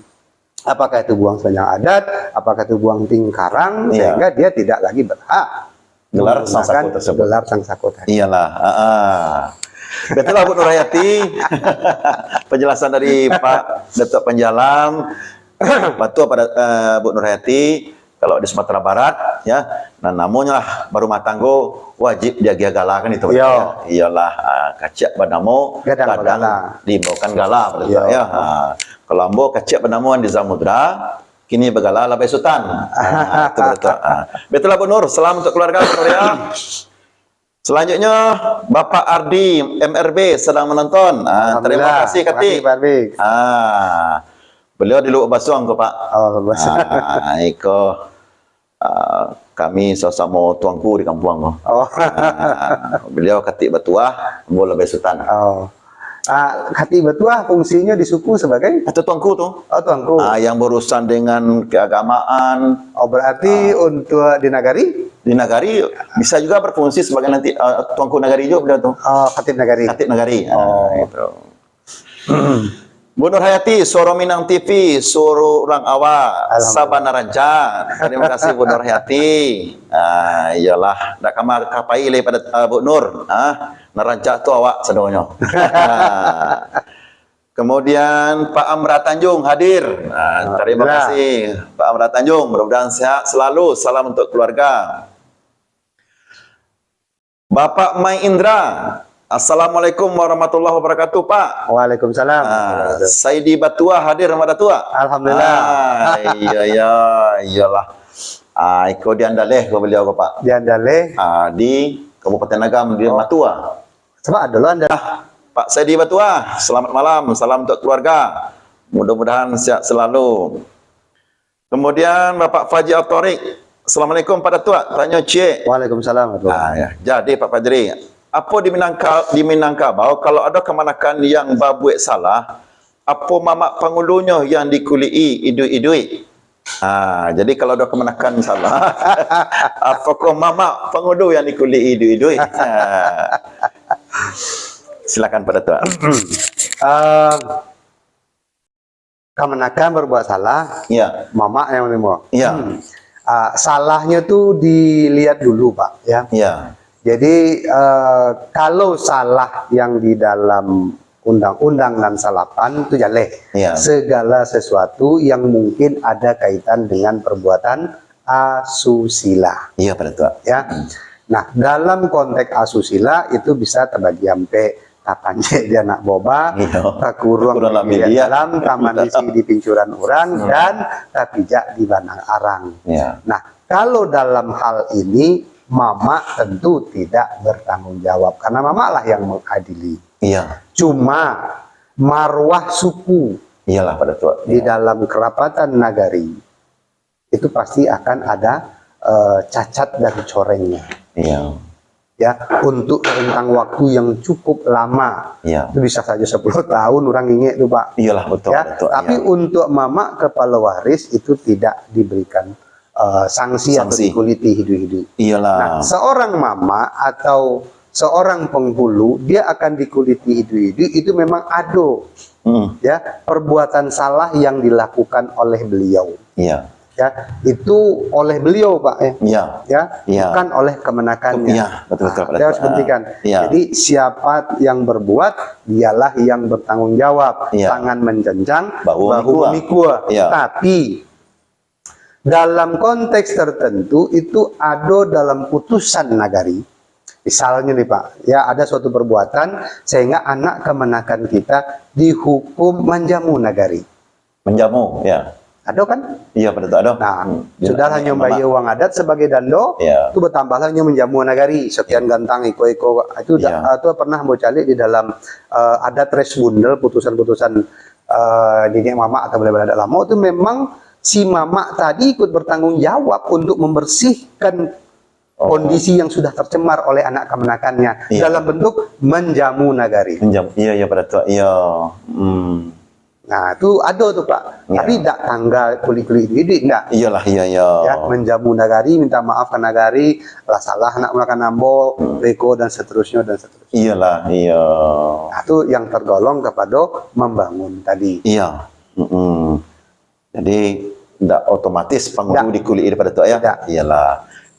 apakah itu buang selendang adat, apakah itu buang tingkarang, Ya. sehingga dia tidak lagi berhak Gelar sang menggunakan sako tersebut. gelar sang sako tadi. Iyalah, ah, ah. Betul lah, Bu Nurhayati. Penjelasan dari Pak Datuk Panji Alam. Batua pada, eh, Bu Nurhayati, kalau di Sumatera Barat, ya, nah, namonyo lah barumah tanggo, wajib diagiah gala kan itu, Yo. ya. Iyalah, ah, kaciak banamo Gadang gadang bagala. diimbaukan gala, pada tu, Yo. ya. Ah, kalau ambo kaciak banamo Andi Samudra, kini bagala Labai Sutan. Ah, itu betul. Ah. Betul lah, Bu Nur. Salam untuk keluarga, Bu Nur, ya. Selanjutnya, Bapak Ardi M R B sedang menonton. Ah, terima Alhamdulillah. kasih, Terima kasih, Katik. Pak Ardi. Ah, beliau di Lubuk Basuang ko, Pak. Oh, Lubuk Basuang. Ah, iko, ah, kami sama-sama tuangku di kampuang ko. Oh. Ah, beliau Katik Batuah, ambo Labai Sutan. Oh. Ah, Katik Batuah fungsinya di suku sebagai? Atau tuangku tu. Oh, tuangku. Ah, yang berurusan dengan keagamaan. Oh, berarti Ah. untuk di nagari? Di nagari bisa juga berfungsi sebagai nanti, ah, tuangku nagari juga beliau tu. Oh, Katik Nagari. Katik Nagari. Ah, Oh. gitu. Bu Nurhayati, Suaro Minang T V, suaro urang awak, Alhamdulillah. Sabana rancak. Terima kasih, Bu Nurhayati. Ah, iyalah, ndak kamar kapai lai pada, ah, Bu Nur. Ah, nan rancak tu awak sadonyo. Kemudian Pak Amra Tanjung hadir. Ah, terima Alhamdulillah. kasih, Pak Amra Tanjung. Mudah-mudahan sehat selalu. Salam untuk keluarga. Bapak Mai Indra, "Assalamualaikum warahmatullahi wabarakatuh, Pak." Waalaikumsalam. Ah, Saidi Batuah hadir, Mak Datuk. Alhamdulillah. Ah, iya, iya, iyalah. Ah, iko di Andaleh ko beliau ko, Pak. Di Andaleh. Ah, di Kabupaten Agam, di Oh. Matua. Sebab ada lah Andaleh. Ah, Pak Saidi Batuah, selamat malam, salam untuk keluarga. Mudah-mudahan sehat selalu. Kemudian Bapak Faji Al-Tariq, "Assalamualaikum Pak Datuk, tanyo ciek." Waalaikumsalam, Pak Datuk. Ah, ya. Jadi Pak Fajri, apo di Minangka-, di Minangkabau kalau ado kamanakan yang babuek salah, apo mamak pangulunyo yang dikuliki iduik-iduik? Ah, jadi kalau ado kamanakan salah, apokoh mamak pangulu yang dikuliki iduik-iduik? Silakan Pak Datuk. Ah, kamanakan berbuat salah, Ya. mamak yang manarimo. Ya. Hmm. Ah, salahnyo tu dilihat dulu, Pak, ya. Ya. Jadi, eh, kalau salah yang di dalam undang-undang nan salapan tu jaleh. Ya. Segala sesuatu yang mungkin ada kaitan dengan perbuatan asusila. Iya, Pak Datuk. Ya. Hmm. Nah, dalam konteks asusila itu bisa terbagi ampek. tapancek di anak boba, Iyo. takuruang Takuruang dalam di bilik dia. dalam, taman isi di pincuran urang, Hmm. dan tapijak di banang arang. Ya. Nah, kalau dalam hal ini, mamak tentu tidak bertanggung jawab, karena mamak lah yang mengadili. Iya. Cuma, marwah suku Iyalah, Pak Datuak. di Iya. dalam kerapatan nagari, itu pasti akan ada, eh, cacat dan corengnya. Iya. Ya, untuk rentang waktu yang cukup lama. Iya. Itu bisa saja sepuluh tahun orang ingek tu, Pak. Iyalah, betul, Ya, betul, tapi iya. untuk mamak kepala waris itu tidak diberikan, eh, sanksi atau Sanksi. dikuliti hidup-hidup. Iyalah. Nah, seorang mamak atau seorang penghulu, dia akan dikuliti hidup-hidup, itu memang ado. Hmm. Ya, perbuatan salah yang dilakukan oleh beliau. Iya. Ya, itu oleh beliau, Pak, ya. Iya. Ya, Iya. bukan oleh kemenakannya. Iya, betul, betul, Nah, betul. saya harus Ah, bentikan. iya. Jadi, siapa yang berbuat, dialah yang bertanggung jawab. Iya. Tangan mencencang, Bahu bahu memikul. memikul. Iya. Tapi, dalam konteks tertentu, itu ado dalam putusan nagari. Misalnya nih, Pak, ya, ada suatu perbuatan sehingga anak kemenakan kita dihukum manjamu nagari. Menjamu, ya. Ado kan? Iya, Pak Datuak, ado. Nah, Hmm. sudah Dia hanyo nak bayar uang adat sebagai dando, Iya. tu bertambahlah hanyo menjamu nagari, sekian Iya. gantang iko-iko, itu da-, Iya. atau pernah ambo caliak di dalam, eh, adat res bundel, putusan-putusan, eh, niniak mamak atau baleh-baleh adat lamo tu memang si mamak tadi ikut bertanggung jawab untuk membersihkan Oh. kondisi yang sudah tercemar oleh anak kemenakannya Iya. dalam bentuk menjamu nagari. Menjam-, iya, iya, Pak Datuak, iya. Hmm. Nah, itu ado tu, Pak. Iya. Tapi dak tangga kulik-kulik duit, dak. Iyalah, iya, iya. Ya, menjamu nagari, minta maaf ke nagari, lah salah nak makan ambo, Hmm. reko dan seterusnya dan seterusnya. Iyalah, iya. Nah, itu yang tergolong kepada membangun tadi. Iya. Mm-mm. Jadi, ndak otomatis panghulu Ndak. dikulik-i daripada tu, ya? Tidak. Iyalah.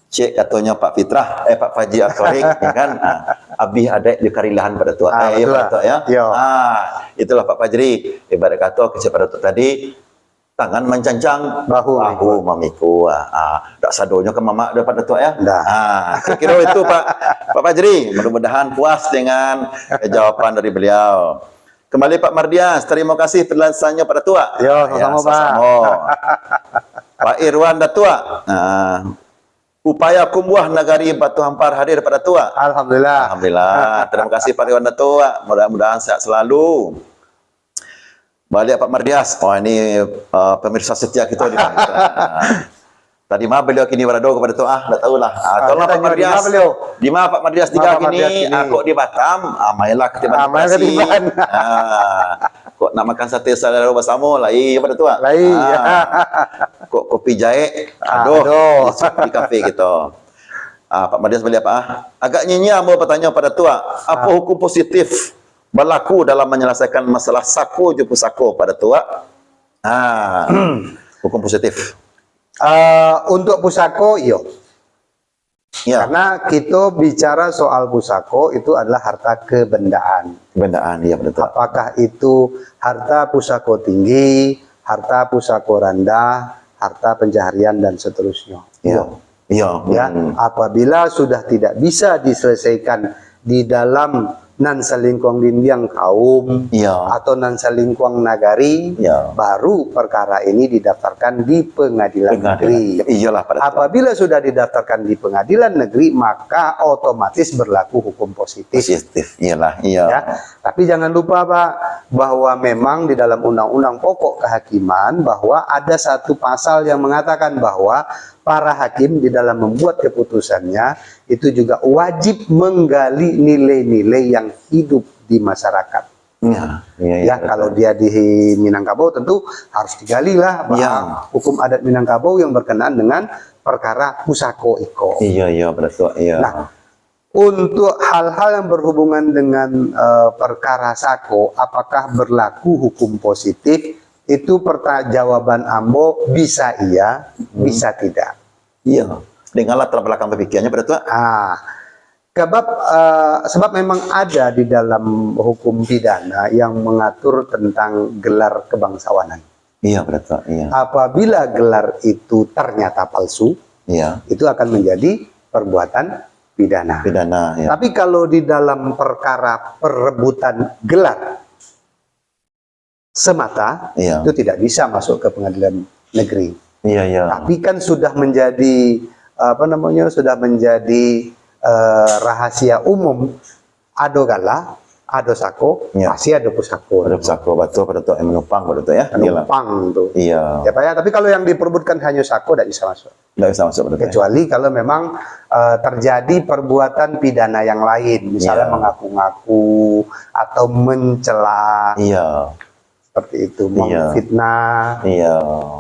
Cek katonyo Pak Fitrah, eh, Pak Fajri Atorik, ya kan? Ah, abih adaik jo karilahan Pak Datuak. Ah, Eh, ya, betul Pak lah. Datuak, ya? Yo. Ah, itulah Pak Fajri. Ibarat kato kecek Pak Datuak tadi, tangan mancancang, Bahu bahu mamikua. Ah, ah, dak sadonyo ka mamak doh Pak Datuak, ya? Ndak. Ah, kiro-kiro itu Pak, Pak Fajri. Mudah-mudahan puas dengan, eh, jawaban dari beliau. Kembali Pak Mardias, terima kasih penjelasannya Pak Datuak. Yo, Ya, sama-sama, Pak. sama-sama. Pak Irwan Datuak, ah, upaya kumbuah nagari Batu Hampar hadir Pak Datuak. Alhamdulillah. Alhamdulillah. Terima kasih Pak Irwan Datuak. Mudah-mudahan sehat selalu. Baliak Pak Mardias. Oh, ini, eh, pemirsa setia kita di mana? Tadi ma beliau kini barado kepada tu, ah, ndak tahulah. Ah, Ah, tolong kita Pak tanya di Mardias. mana beliau? Di mana Pak Mardias Di mana tinggal Pak kini? Mardias kini? Ah, kok di Batam? Ah, main lah ke Tiban Ah, main ke Bekasi. Tiban. Ah, kok nak makan sate saudara bersama? Lai pada tu, ah. Lai. Ah, kok kopi jaek? Ah, Aduh, aduh. Di, di kafe kita. Ah, Pak Mardias baliak, Pak, ah. Agak nyinyia ambo batanyo pada tu, ah. Apa Ah. hukum positif balaku dalam manyalasaikan masalah sako jo pusako pada tu, ah? Ah, hukum positif. Ah, untuk pusako, iyo. Ya. Karena kita bicara soal pusako, itu adalah harta kebendaan. Kebendaan, iya, betul. Apakah itu harta pusako tinggi, harta pusako randah, harta pencaharian, dan seterusnya? Iya. Iya. Iya. Ya, Hmm. apabila sudah tidak bisa diselesaikan di dalam nan salingkuang dindiang kaum Iya. atau nan salingkuang nagari, Iya. baru perkara ini didaftarkan di pengadilan Pengadilan. negeri. Iyalah, pada Apabila sudah didaftarkan di pengadilan negeri, maka otomatis berlaku hukum positif. Positif, iyalah, iya. Ya, tapi jangan lupa, Pak, bahwa memang di dalam Undang-Undang Pokok Kehakiman bahwa ada satu pasal yang mengatakan bahwa para hakim di dalam membuat keputusannya itu juga wajib menggali nilai-nilai yang hidup di masyarakat. Ya, iya, iya, Ya, betul. kalau dia di Minangkabau tentu harus digali lah, Ya. hukum adat Minangkabau yang berkenaan dengan perkara pusako iko. Iya, iya, betul, iya. Nah, untuk hal-hal yang berhubungan dengan, eh, perkara sako, apakah berlaku hukum positif? Itu perta-, jawaban ambo bisa iya, Hmm. bisa tidak. Iya, dengan latar belakang berpikirnya pada tu. Ah, sebab, eh, sebab memang ada di dalam hukum pidana yang mengatur tentang gelar kebangsawanan. Iya, pada tu, iya. Apabila gelar itu ternyata palsu, Iya. itu akan menjadi perbuatan pidana. Pidana, ya. Tapi kalau di dalam perkara perebutan gelar semata, Iya. itu tidak bisa masuk ke pengadilan negeri. Iya, iya. Tapi kan sudah menjadi, apa namanya, sudah menjadi eh, rahasia umum. Ado gala, ado sako, Iya. pasti ado pusako. Ado pusako, betul, pada tu yang menumpang, pada tu ya. Iyalah. Penumpang tu. Iya. Ya Pak ya, tapi kalau yang diperebutkan hanya sako, tidak bisa masuk. Tidak bisa masuk, pada tu. Kecuali kalau memang eh, terjadi perbuatan pidana yang lain, misalnya Iya. mengaku-ngaku atau mencela, Iya. seperti itu, Iya. memfitnah. Iya.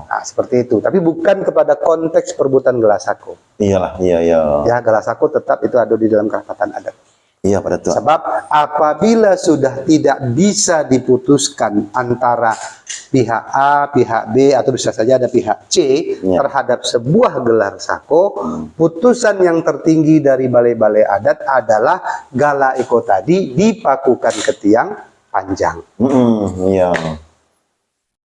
Nah, seperti itu. Tapi bukan kepada konteks perbuatan gala sako. Iyalah, iya, iya. Ya, gala sako tetap itu ada di dalam kerapatan adat. Iya, pada tu. Sebab apabila sudah tidak bisa diputuskan antara pihak A, pihak B, atau bisa saja ada pihak C Ya. terhadap sebuah gelar sako, Hmm. putusan yang tertinggi dari balai-balai adat adalah gala iko tadi dipakukan ke tiang panjang. Mm-mm, iya.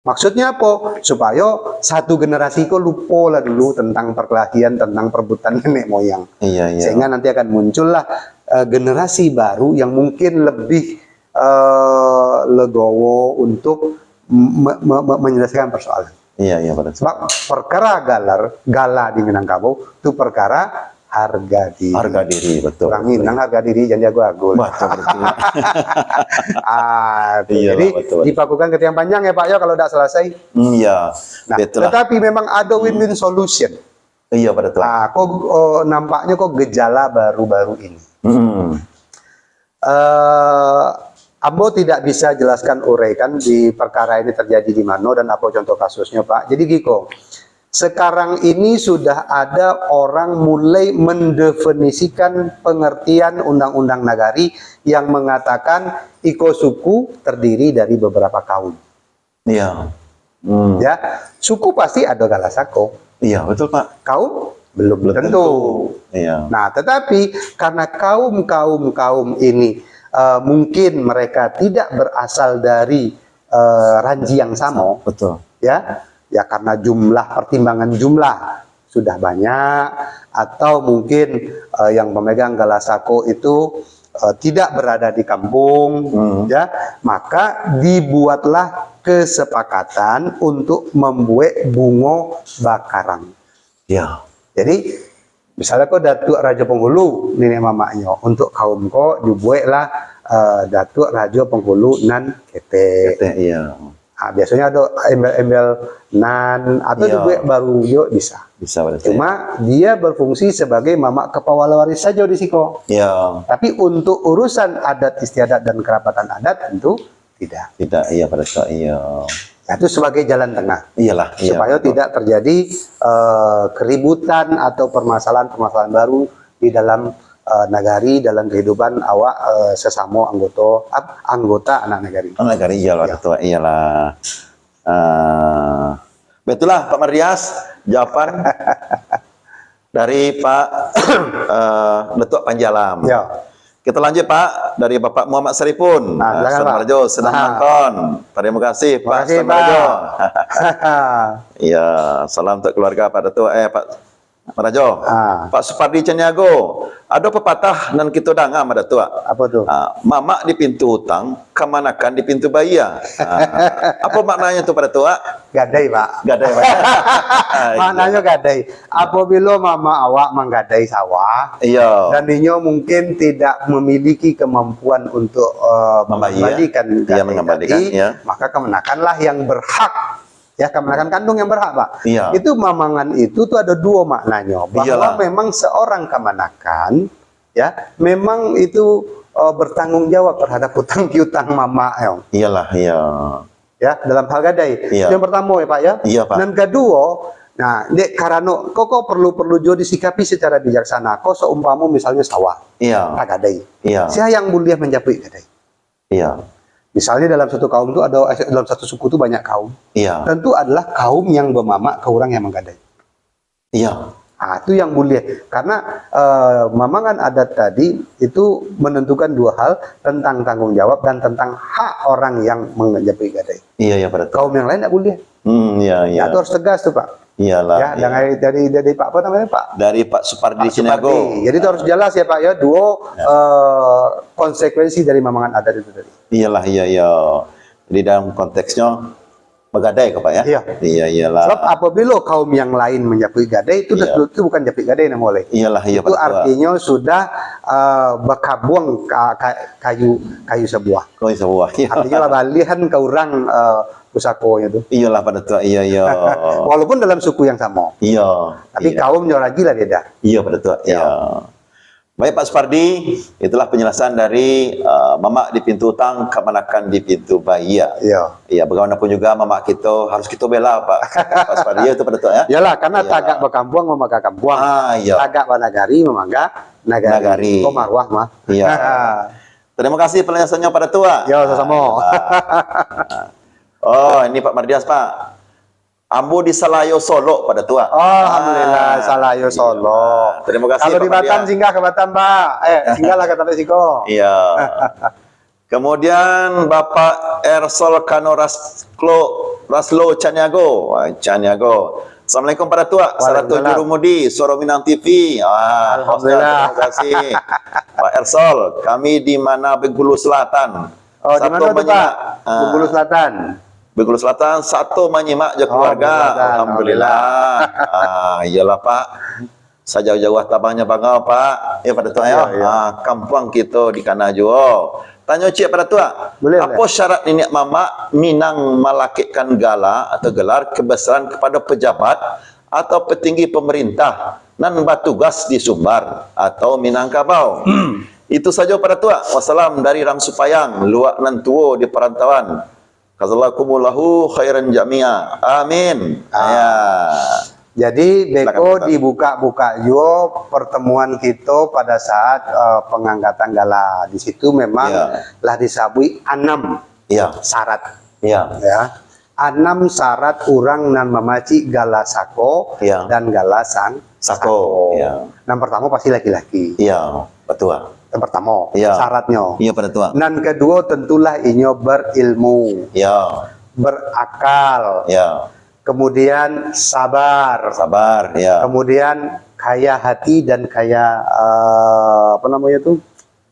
Maksudnya apa? Supaya satu generasi ko lupo lah dulu tentang perkelahian, tentang perebutan nenek moyang. Iya, iya. Sehingga nanti akan muncullah eh, generasi baru yang mungkin lebih eh, legowo untuk me- me- me- menyelesaikan persoalan. Iya, iya, pada tu. Sebab perkara galar, gala di Minangkabau itu perkara harga diri. Harga diri, betul. Orang Minang harga diri, jangan diago-ago. Betul, betul. Ah, tu. Iyalah, Jadi betul, betul. dipakukan ke tiang panjang ya Pak ya, kalau tidak selesai. Hmm, iya. Nah, Betul lah. Tetapi memang ada win-win solution. Iya, pada tu. Ah, kok oh, nampaknya kok gejala baru-baru ini. Mm-mm. Eh, ambo tidak bisa jelaskan uraikan di perkara ini terjadi di mana dan apa contoh kasusnya, Pak. Jadi giko, sekarang ini sudah ada orang mulai mendefinisikan pengertian undang-undang nagari yang mengatakan iko suku terdiri dari beberapa kaum. Iya. Hmm. Ya, suku pasti ada gala sako. Iya, betul, Pak. Kaum belum, Belum tentu. Iya. Nah, tetapi karena kaum-kaum kaum ini eh, mungkin mereka tidak berasal dari eh, ranji yang sama, Betul. Ya, ya karena jumlah, pertimbangan jumlah sudah banyak, atau mungkin eh, yang pemegang gala sako itu eh, tidak berada di kampung, Hmm. Ya, maka dibuatlah kesepakatan untuk membuat bungo bakarang. Iya. Jadi misalnya ko Datuak Rajo Penghulu niniak mamaknyo, untuk kaum ko dibuatlah eh, Datuak Rajo Penghulu nan ketek. Ketek, iya. Ah, biasanya ada embel-embel nan atau Iya. dibuat baru juga bisa. Bisa, pada tu. Cuma dia berfungsi sebagai mamak kepala waris saja di siko. Iya. Tapi untuk urusan adat istiadat dan kerapatan adat tentu tidak. Tidak, iya, pada tu. Iya. Nah, itu sebagai jalan tengah Iyalah, iya. supaya Betul. Tidak terjadi eh, keributan atau permasalahan-permasalahan baru di dalam eh, nagari, dalam kehidupan awak eh, sesamo anggota ap- anggota anak nagari. Anak nagari, iyalah, Ya. Datuak, iyalah. Ah, betullah, Pak Marias, jawaban dari Pak eh, Datuk Panji Alam. Ya. Kita lanjut, Pak, dari Bapak Muhammad Saripun. Ah, silakan, Sudan Pak. Marajo, Senang Ah. Nonton. Terima kasih, Terima Pak, kasih, Sudan Pak. Marajo. Ya, salam untuk keluarga Pak Datuk, eh, Pak Marajo. Ah. Pak Supardi Caniago, ada pepatah nan kita dengar, Mak Datuk. Apa tu? Ah, mamak di pintu utang, kamanakan di pintu bayia. Ah, apa maknanya tu, Mak Datuk? Gadai, Pak. Gadai, Pak. Maknanya gadai. Apabila mamak awak manggadai sawah, Iya. dan inyo mungkin tidak memiliki kemampuan untuk uh, Membayar. mengembalikan Iya, gadai mengembalikan, tadi, iya. Maka kamanakanlah yang berhak. Ya, kamanakan kandung yang berhak, Pak. Iya. Itu mamangan itu tuh ada dua maknanya. Bahwa Iyalah. Memang seorang kamanakan, ya, memang itu uh, bertanggung jawab terhadap hutang piutang mamak, ya. Iyalah, iya. Ya, dalam hal gadai. Iya. Yang pertama ya, Pak, ya. Iya, Pak. Dan kedua, nah, dek karano kok, kok perlu-perlu juga disikapi secara bijaksana. Kok seumpama misalnya sawah, Iya. tak gadai. Iya. Siapa yang boleh menjapui gadai? Iya. Misalnya dalam satu kaum tu ada dalam satu suku tu banyak kaum. Iya. Tentu adalah kaum yang bermamak ke orang yang menggadai. Iya. Ah, itu yang boleh. Karena eh, mamangan adat tadi itu menentukan dua hal tentang tanggung jawab dan tentang hak orang yang menjapui gadai. Iya, iya, Pak Datuk. Kaum yang lain tidak boleh. Hmm, iya, iya. Ya, itu harus tegas tuh, Pak. Iyalah, Ya, iya. dari, dari, dari Pak apa namanya, Pak? Dari Pak Supardi Pak Ciniago. Supardi. Jadi itu harus jelas ya, Pak, ya, duo, Ya. eh, konsekuensi dari mamangan adat itu tadi. Iyalah, iya, iya. Jadi dalam konteksnya bagadai ko, Pak, ya? Iya. Iya, iyalah. Sebab apabila kaum yang lain manjapuik gadai, itu Iya. dah, itu bukan japuik gadai namo lai. Iyalah, iya, Itu Pak Ketua. artinya sudah, eh, bakabuang ka-, ka-, kayu, kayu sabuah. Kayu sabuah, iya. Artinya lah balihan ka urang, eh, pusakonyo tu. Iyalah, Pak Ketua, iya, iya. Walaupun dalam suku yang sama. Iya, Tapi iya. kaumnyo lagi lah beda. Iya, Pak Ketua, Iya. iya. Baik, Pak Supardi, itulah penjelasan dari, eh, mamak di pintu utang, kamanakan di pintu baiak. Iya. Iya, bagaimanapun juga mamak kito harus kito bela, Pak. Pak Supardi, ya, itu, Pak Ketua, ya. Iyalah, karena Iyalah. tagak bakampuang mamaga kampuang. Ah, iya. Tagak banagari mamaga nagari. Nagari. Ko maruah mah. Iya. Terima kasih penjelasannya, Pak Ketua. Yo, sama-sama. Ah, iya. Oh, ini Pak Mardias, Pak. Ambo di Salayo Solok, Pak Ketua. Oh, alhamdulillah, Ah, Salayo iya. Solok. Terima kasih, Kalau Pak di Batam, Mardias. singgah ke Batam, Pak. Eh, singgahlah ke Tampek Siko. Iya. Kemudian Bapak Ersol Kano Raslo, Raslo Caniago. Wah, Caniago. Assalamualaikum, Pak Ketua. Waalaikumsalam. Sarato Jurumudi, Suaro Minang T V. Ah, Alhamdulillah. Terima kasih. Pak Ersol, kami di mana Bengkulu Selatan. Oh, di Sato mana tu, manyimak. Pak? Ah. Bengkulu Selatan. Bengkulu Selatan, sato manyimak jo Oh, keluarga. Bengkulu Selatan. Alhamdulillah. Alhamdulillah. Ah, iyalah, Pak. Sajauah-jauah tabangnyo bangau, Pak. Ya, Pak Ketua, ya. Iya, iya. Ah, kampuang kito di kana juo. Tanyo ciek, Pak Ketua. Boleh, Apo boleh. syarat niniak mamak Minang malakekkan gala atau gelar kebesaran kepada pejabat atau petinggi pemerintah nan batugas di Sumbar atau Minangkabau? Itu sajo, Pak Ketua. Wassalam dari Ram Supayang, Luak Nan Tuo di Parantauan. Jazakumullahu khairan jamia. Amin. Ah. Ya. Jadi, Silakan, beko Pak. dibuka-buka juo pertemuan kito pada saat, eh, pengangkatan gala. Di situ memang Ya. lah disabuik anam Ya. syarat. Ya. Ya. Anam syarat urang nan mamacik gala sako Ya. dan gala sang Sako. sako. Ya. Nan pertamo pasti laki-laki. Ya, betul. Yang pertamo, Ya. syaratnyo. Ya, Pak Ketua. Nan keduo, tentulah inyo berilmu, Ya. berakal, Ya. kemudian sabar, Sabar, ya. kemudian kaya hati dan kaya, eh, apa namanya tu?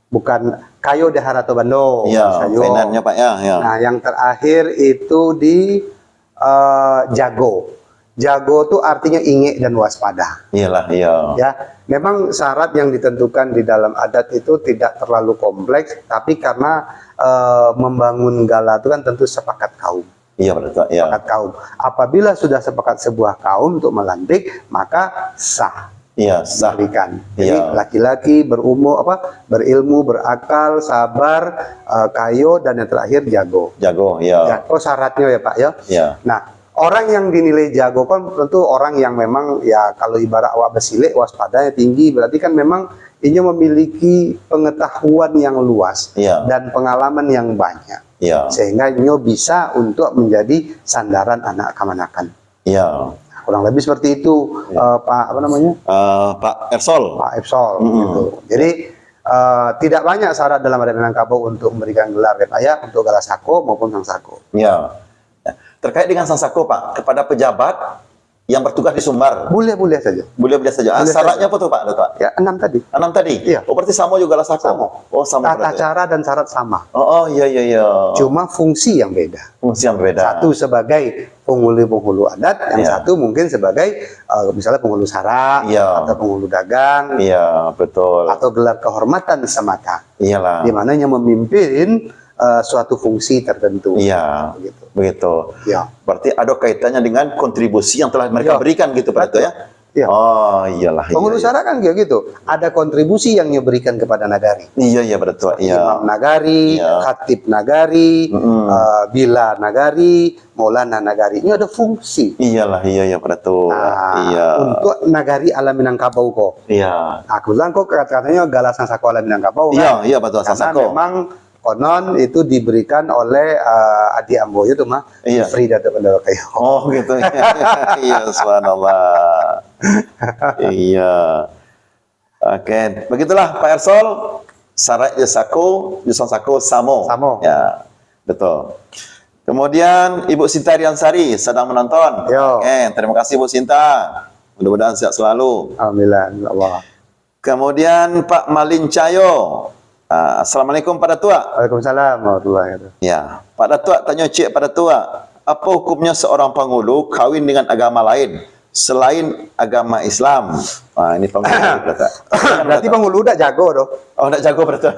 Bukan kayo di harato bando, Ya, misalnyo. Finansialnyo, Pak, ya, ya. Nah, yang terakhir itu di, eh, jago. Jago tu artinya ingek dan waspada. Iyalah, iya. Ya, memang syarat yang ditentukan di dalam adat itu tidak terlalu kompleks, tapi karena, eh, membangun gala itu kan tentu sepakat kaum. Iya, betul, iya. Sepakat kaum. Apabila sudah sepakat sebuah kaum untuk melantik, maka sah Iya, sah. diberikan. Jadi, Iya. laki-laki berumur, apa, berilmu, berakal, sabar, eh, kayo, dan yang terakhir jago. Jago, iya. Ya, oh, syaratnya ya, Pak, ya. Iya. Nah, orang yang dinilai jago kan tentu orang yang memang, ya, kalau ibarat awak basilek, waspadanya tinggi, berarti kan memang inyo memiliki pengetahuan yang luas Iya. dan pengalaman yang banyak. Iya. Sehingga inyo bisa untuk menjadi sandaran anak kamanakan. Iya. Kurang lebih seperti itu, Iya. eh, Pak, apa namanya? Eh, Pak Ersol. Pak Ersol, Mm-mm. gitu. Jadi, eh, tidak banyak syarat dalam adat Minangkabau untuk memberikan gelar, ya, Pak, ya, untuk gala sako maupun sang sako. Iya. Terkait dengan sang sako, Pak, kepada pejabat yang bertugas di Sumbar. Boleh-boleh saja. Boleh-boleh saja. Ah, Boleh syaratnya saja. apa tuh, Pak, Datuk? Ya, enam tadi. Enam tadi? Iya. Oh, berarti sama juga lah sako? Sama. Oh, sama Tata berarti. cara dan syarat sama. Oh, oh, iya, iya, iya. Cuma fungsi yang beda. Fungsi yang berbeda. Satu sebagai penghulu-penghulu adat, yang Iya. satu mungkin sebagai, eh, misalnya penghulu sara, Iya. atau penghulu dagang, Iya, betul. atau gelar kehormatan semata. Iyalah. Di mana yang memimpin, eh, suatu fungsi tertentu. Iya. Begitu. Begitu. Iya. Berarti ada kaitannya dengan kontribusi yang telah mereka Iya. berikan gitu, Pak Datuk, ya? Iya. Oh, iyalah, iya, Penghulu iya. sara kan kayak gitu. Ada kontribusi yang dia berikan kepada nagari. Iya, iya, Pak Datuk, Seperti iya. imam nagari, Iya. khatib nagari, Mm-mm. eh, bila nagari, maulana nagari. Ini ada fungsi. Iyalah, iya, iya, Pak Datuk. Nah, Iya. untuk nagari alam Minangkabau ko. Iya. Nah, kebetulan ko kata-katanya gala sang sako alam Minangkabau, Iya, kan? iya, Pak Datuk, sang Karena sako. memang konon itu diberikan oleh, eh, adik ambo itu mah, Iya. Jeffrey Datuk Bandaro Kayo. Oh, gitu. Iya, subhanallah. Iya. Oke, begitulah, Pak Ersol. Syarat jo sako, jo sang sako samo. Samo. Ya, betul. Kemudian Ibu Sinta Riansari sedang menonton. Yo. Eh, terima kasih Bu Sinta. Mudah-mudahan sehat selalu. Alhamdulillah, ya Allah. Kemudian Pak Malin Cayo. Ah, Assalamualaikum Pak Datuak. Waalaikumsalam warahmatullahi wabarakatuh. Ya, Pak Datuak, tanyo ciek Pak Datuak, apa hukumnya seorang penghulu kawin dengan agama lain selain agama Islam? Ah, ini penghulu, Pak Datuak. Berarti penghulu dak jago doh. Oh, dak jago Pak Datuak.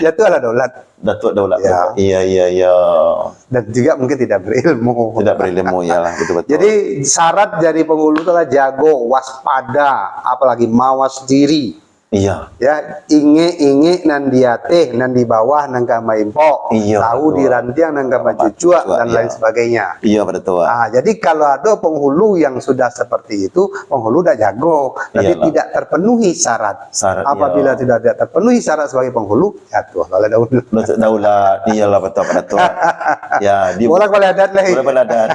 Jatuahlah daulat. Datuak Daulat. Ya. Iya, iya, iya. Dan juga mungkin tidak berilmu. Tidak berilmu, iyalah, betul-betul. Jadi, syarat jadi penghulu itu adalah jago, waspada, apalagi mawas diri. Iya. Ya, ingek-ingek nan di ateh, nan di bawah, nan ka maimpok, iya, tahu betul, di rantiang, nan ka mancucuak, dan lain sebagainya. Iya, betul. Ah, jadi kalau ada penghulu yang sudah seperti itu, penghulu dak jago, tapi, iyalah, tidak terpenuhi syarat. Syarat, iya. Apabila tidak, tidak terpenuhi syarat sebagai penghulu, jatuahlah daulat. Daulat, iyalah, betul, betul. Ya, di Bola kepala adat lah. Bola kepala adat.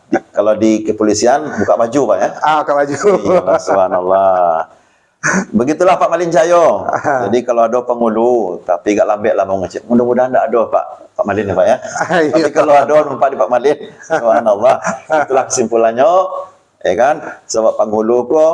Di, kalau di kepolisian, buka baju, Pak, ya? Ah, buka baju. Iyalah, subhanallah. Begitulah Pak Malin Cayo. Jadi kalau ada penghulu, tapi agak lambek lah mau ngecek. Mudah-mudahan tak ada Pak, Pak Malin ya, Pak ya. Iya. Tapi kalau ada nampak di Pak Malin, subhanallah. Itulah kesimpulannya. Ya kan? Sebab penghulu ko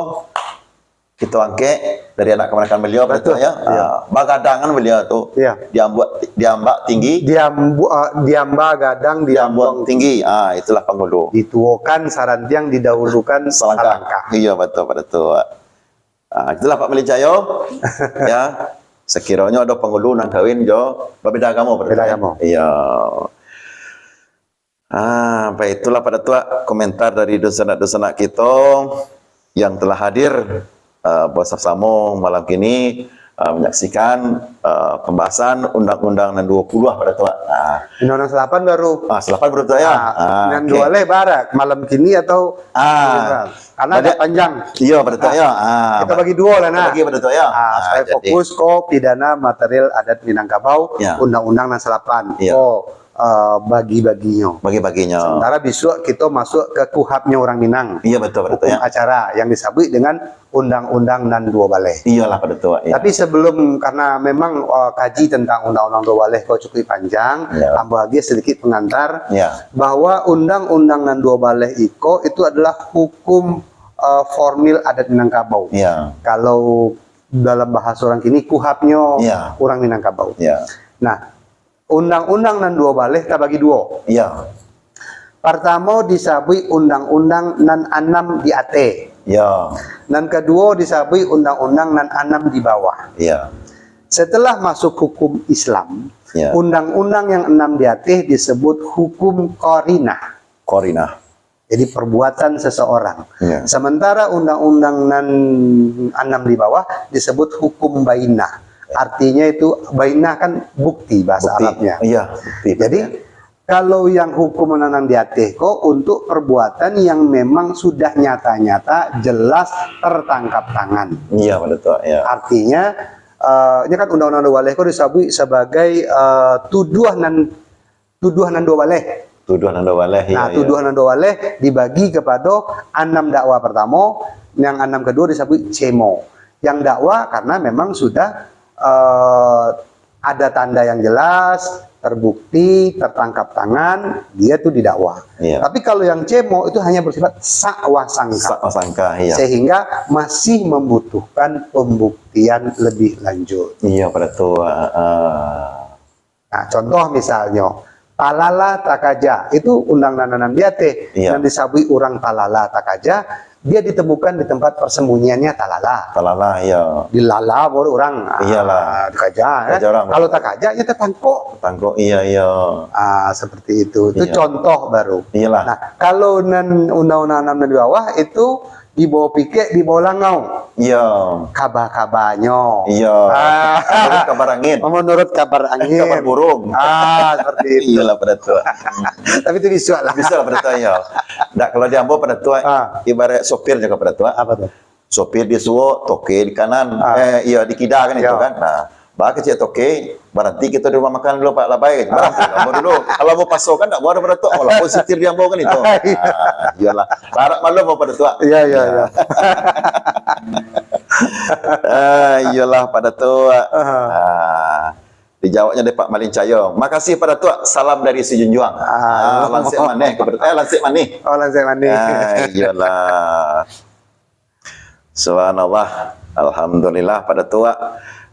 kita angkek dari anak keponakan beliau, betul, betul ya. Iya. Ah, bagadangan beliau tu. Iya. Diambak, diambak tinggi. Diambu-, ah, diambak gadang, diambak tinggi. Ah, itulah penghulu. Dituokan sarantiang, didahulukan salangkah. Salangkah. Iya, betul, betul. Ah, itulah Pak Malin Cayo. Ya, sekiranya ada penghulu nan kawin jo berbeda agama, berbeda agama. Iya. Ah, baik, itulah Pak Datuak komentar dari dunsanak-dunsanak kita yang telah hadir, ah, bersama-sama malam kini, ah, menyaksikan, ah, pembahasan Undang-Undang nan dua puluh, Pak Datuak. Ah. Undang-Undang salapan baru. Ah, salapan baru tu ya. Ah, ah, nan oke. Dua baleh barak malam kini atau Ah. Karena agak panjang. Iya, Pak Datuak, ya. Ah, kita bagi dua lah, nah. Kita bagi, Pak Datuak, ya. Ah, supaya jadi fokus ko pidana material adat Minangkabau, ya. Undang-undang nan salapan. Iya. Ko, eh, bagi-baginyo. Bagi-baginyo. Sementara besok kita masuk ke kuhapnya orang Minang. Iya, betul, Pak Datuak, hukum ya. Acara yang disebut dengan undang-undang nan dua baleh. Iyalah, Pak Datuak, ya. Tapi sebelum, karena memang, eh, kaji tentang undang-undang dua baleh ko cukup panjang, ya. Ambo agiah sedikit pengantar. Ya. Bahwa undang-undang nan dua baleh iko itu adalah hukum, eh, formil adat Minangkabau. Ya. Kalau dalam bahasa orang kini, kuhapnyo, ya, orang Minangkabau. Ya. Nah, undang-undang nan dua baleh tabagi duo. Ya. Partamo disabuik undang-undang nan anam di ateh. Ya. Nan kaduo disabuik undang-undang nan anam di bawah. Ya. Setelah masuk hukum Islam, ya, undang-undang yang anam di ateh disebut hukum qarinah. Qarinah. Jadi, perbuatan seseorang. Ya. Sementara undang-undang nan anam di bawah disebut hukum bainah. Ya. Artinya itu, bainah kan bukti bahasa Arabnya. Bukti. Iya, bukti. Jadi, kalau yang hukum nan anam di ateh ko untuk perbuatan yang memang sudah nyata-nyata jelas tertangkap tangan. Iya, betul, ya. Artinya, eh, ini kan undang-undang dua baleh ko disebut sebagai, eh, tuduah nan tuduah nan dua baleh. Tuduah nan dua baleh, iya. Nah, iya. Tuduah nan dua baleh dibagi kepada anam dakwa pertamo, yang anam kedua disebut cemo. Yang dakwa karena memang sudah, eh, ada tanda yang jelas, terbukti, tertangkap tangan, dia tu didakwa. Iya. Tapi kalau yang cemo itu hanya bersifat sakwa sangka. Sakwa sangka, iya. Sehingga masih membutuhkan pembuktian lebih lanjut. Iya, Pak Datuak. Ah. Nah, contoh misalnyo, talala takaja, itu undang nan anam di ateh, iya, nan disabuik urang talala takaja, dia ditemukan di tempat persembunyiannya talala. Talala, iya. Dilala baru urang, ah, iyalah, dikaja, eh. Dikaja urang. Kalau takaja, ya tatangkok. Tatangkok, iya, iya. Ah, seperti itu. Itu, iya, contoh baru. Iyalah. Nah, kalau nan undang-undang anam nan di bawah itu, di bawah pikek, di bawah langau. Iya. Kaba-kabanyo. Iya. Ah. Menurut kabar angin. Oh, menurut kabar angin. Kabar burung. Ah, seperti itu. Iyalah, Pak Datuak. Tapi itu bisuak lah. Bisuak lah, Pak Datuak, iya. Ndak, kalau di ambo, Pak Datuak, ah, ibarat sopir juo, Pak Datuak. Apa tu? Sopir di suok, toke di kanan. Ah. Eh, iya, di kida kan itu, iya, kan. Nah, baa kecek toke, baranti kito di rumah makan dulu, Pak, labai, kan. Ah. Baranti ambo dulu. Kalau ambo paso kan, ndak buliah, Pak Datuak. Walaupun setir di ambo kan itu. Iya. Ah, iyalah. Larang malu, Pak Datuak. Iya, iya, iya. Ah, iyalah, Pak Datuak. Aha. Ah. Dijawabnyo dek Pak Malin Cahyo. Makasih Pak Datuak, salam dari Sijunjuang. Ah, Ah, lansek manih kepada, eh, lansek manih. Oh, lansek manih. Ah, iyolah. Subhanallah. Alhamdulillah Pak Datuak.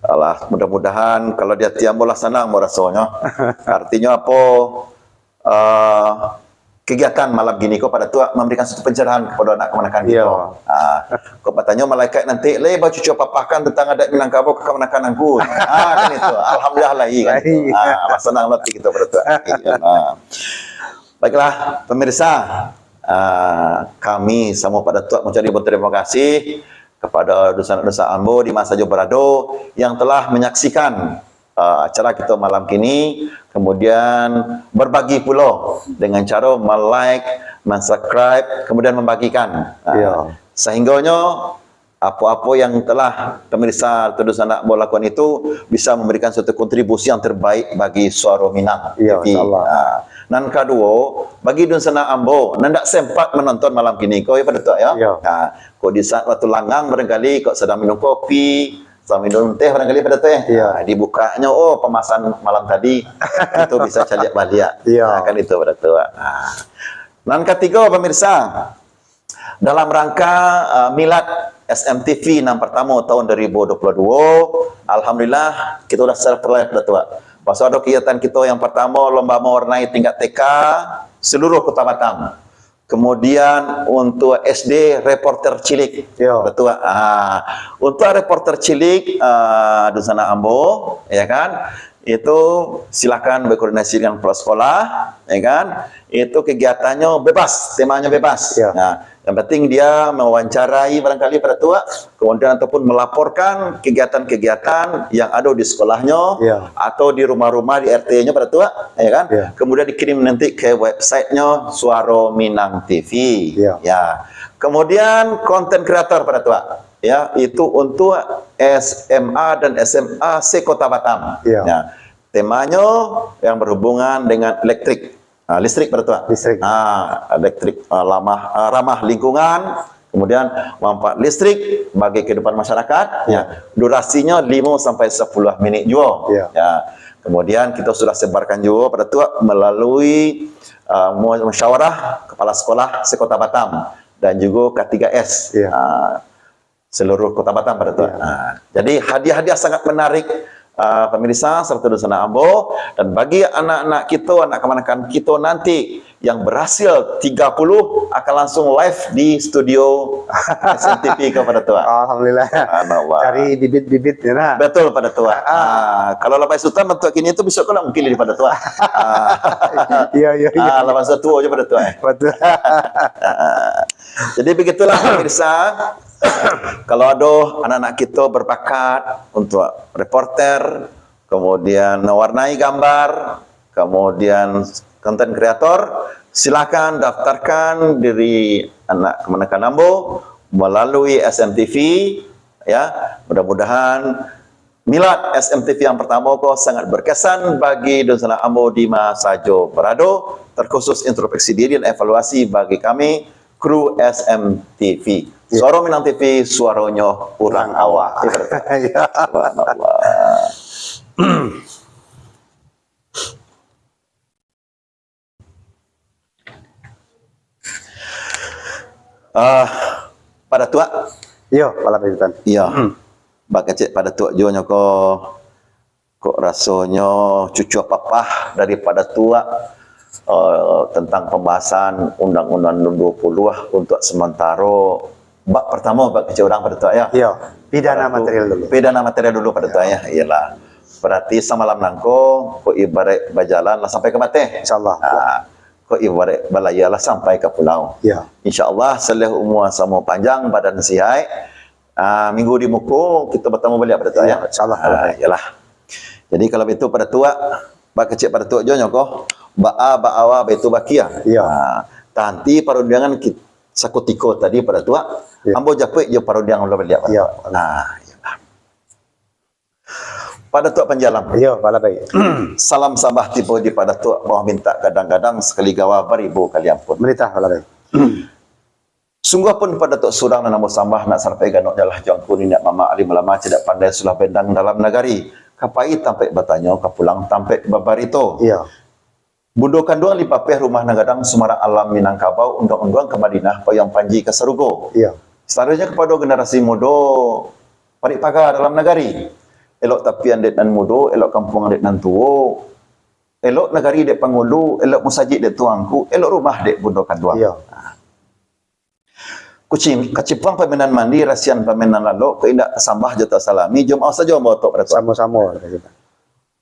Alah, mudah-mudahan kalau di ati ambo lah sanang ambo rasonyo. Artinyo apo? Eh, kegiatan malam kini ko Pak Datuak memberikan satu pencerahan kepada anak kamanakan Iyo. kito. Ah, kok batanyo malaikat nanti, "Lai bacucua papahkan tentang adat Minangkabau ka kamanakan angku." Ah, kan itu. Alhamdulillah, lai, kan itu. Lai. Ah, lah sanang lah ati kito Pak Datuak. Iyo, ah. Baiklah, pemirsa, ah, kami samo Pak Datuak mengucapkan terima kasih kepada dunsanak-dunsanak ambo di ma sajo barado yang telah menyaksikan, ah, acara kito malam kini, kemudian berbagi pulo dengan caro me-like, men-subscribe, kemudian membagikan. Ah, Iyo. sehinggonyo apo-apo yang telah pemirsa atau dunsanak ambo lakukan itu bisa memberikan suatu kontribusi yang terbaik bagi Suaro Minang Iyo, T V. insyaallah. Ah, nan kaduo, bagi dunsanak ambo nan dak sempat menonton malam kini ko, ya, Pak Datuak, ya. Iyo. Ah, kok di saat waktu langang barangkali, kok sedang minum kopi, sedang minum teh barangkali Pak Datuak, ya. Iyo. Ah, dibukaknyo, oh, pembahasan malam tadi, itu bisa caliak baliak. Iyo. Ah, kan itu Pak Datuak. Ah. Nan katigo, pemirsa, dalam rangka, ah, milad S M T V nan partamo tahun dua ribu dua puluh dua, alhamdulillah, kita udah survive, Datuak. Pas ado kegiatan kita yang pertama, lomba mewarnai tingkat T K seluruh Kota Batam. Kemudian untuk S D, reporter cilik. Yo. Datuak. Ah, untuk reporter cilik, ah, dunsanak ambo, ya kan? Itu silakan berkoordinasi dengan kepala sekolah, ya kan? Itu kegiatannya bebas, temanya bebas. Ya. Nah, yang penting dia mewawancarai barangkali Pak Datuak, kemudian ataupun melaporkan kegiatan-kegiatan yang ada di sekolahnya Ya. atau di rumah-rumah di R T-nya Pak Datuak, ya kan? Ya. Kemudian dikirim nanti ke websitenya Suaro Minang T V. Ya. Ya. Kemudian konten kreator Pak Datuak, ya, itu untuk S M A dan S M A se-Kota Batam. Ya. Ya. Temanya yang berhubungan dengan elektrik. Ah, listrik Pak Datuak. Listrik. Ah, elektrik, ah, ramah, ah, ramah lingkungan, kemudian manfaat listrik bagi kehidupan masyarakat. Ya. Ya. Durasinya lima sampai sepuluh minit juo. Ya. Ya. Kemudian kita sudah sebarkan juo Pak Datuak melalui, ah, mu-, musyawarah kepala sekolah se-Kota Batam dan juga K tiga S. Ya. Ah, seluruh Kota Batam Pak Datuak. Ya. Ah, jadi hadiah-hadiah sangat menarik, ah, pemirsa serta dunsanak ambo, dan bagi anak-anak kito, anak kamanakan kito nanti yang berhasil tiga puluh akan langsung live di studio S M T V ko Pak Datuak. Alhamdulillah. Subhanallah. Cari bibit-bibit, ya, nah. Betul Pak Datuak. Ah. Ah, kalau Labai Sutan bantuak kini tu besok ko lah mungkin di Pak Datuak. Ah. Iya, iya, iya. Ah, Labai Sutan tuo aja Pak Datuak, eh. Betul. Ah. Jadi begitulah pemirsa. Kalau ada anak-anak kita berbakat untuk reporter, kemudian mewarnai gambar, kemudian konten kreator, silakan daftarkan diri anak kamanakan ambo melalui S M T V, ya. Mudah-mudahan milad S M T V yang pertama ko sangat berkesan bagi dunsanak ambo di ma sajo barado, terkhusus introspeksi diri dan evaluasi bagi kami kru S M T V. Ya. Suaro Minang T V, suaronyo urang awak. Ya. Subhanallah. Ah, Pak Datuak. Iyo, Pak Labai Sutan. Iyo. Hmm. Bakecek Pak Datuak juo nyo ko, kok rasonyo cucua papah dari Pak Datuak, eh, tentang pembahasan Undang-Undang Nomor dua puluh untuk sementaro bab pertama, bab kecek urang Pak Datuak, ya. Iyo, pidana Lepas tu, material dulu. Pidana material dulu Pak Datuak, ya. Iyalah. Berarti samalam nangko, kok ibarat bajalan lah sampai ka bateh. Insyaallah. Ah, kok ibarat balayia lah sampai ka pulau. Ya. Insyaallah, saleh umua samo panjang, badan sihat. Ah, minggu di muko, kita bertemu baliak Pak Datuak, ya. Ya, insyaallah. Ah, iyalah. Jadi kalau begitu Pak Datuak, bakecek Pak Datuak juo nyo ko, baa baawa baitu bakia. Ya. Ah, tanti parundiangan kit-, sakutiko tadi Pak Datuak, Ya. ambo japuik jo parundiangan baliak Pak Ya. Datuak. Nah, iyalah. Pak Datuak Panji Alam. Iyo, Pak Labai. Salam sambah tibo di Pak Datuak, bawah mintak gadang-gadang, sakali gawa baribu kali ampun. Manitah, Pak Labai. Sungguahpun Pak Datuak surang nan ambo sambah, nak sarapai ganoknyo lah jo angku niniak mamak alim ulama, cadiak pandai sulah bendang dalam nagari. Ka pai tampek batanyo, ka pulang tampek babarito. Iyo. Bundo kanduang di Papeh, rumah nan gadang, sumarak alam Minangkabau, unduang-unduang ka Madinah, payuang panji ka sarugo. Iyo. Saluruahnyo kapado generasi mudo, parik paga dalam nagari. Elok tapian dek nan mudo, elok kampuang dek nan tuo, elok nagari dek pangulu, elok musajik dek tuangku, elok rumah dek bundo kanduang. Iyo. Kucing, kacipuang paminan mandi, rasian paminan lalok, kok indak tasambah jo tasalami, jo maoh sajo ambo Datuak. Samo-samo, Pak Datuak.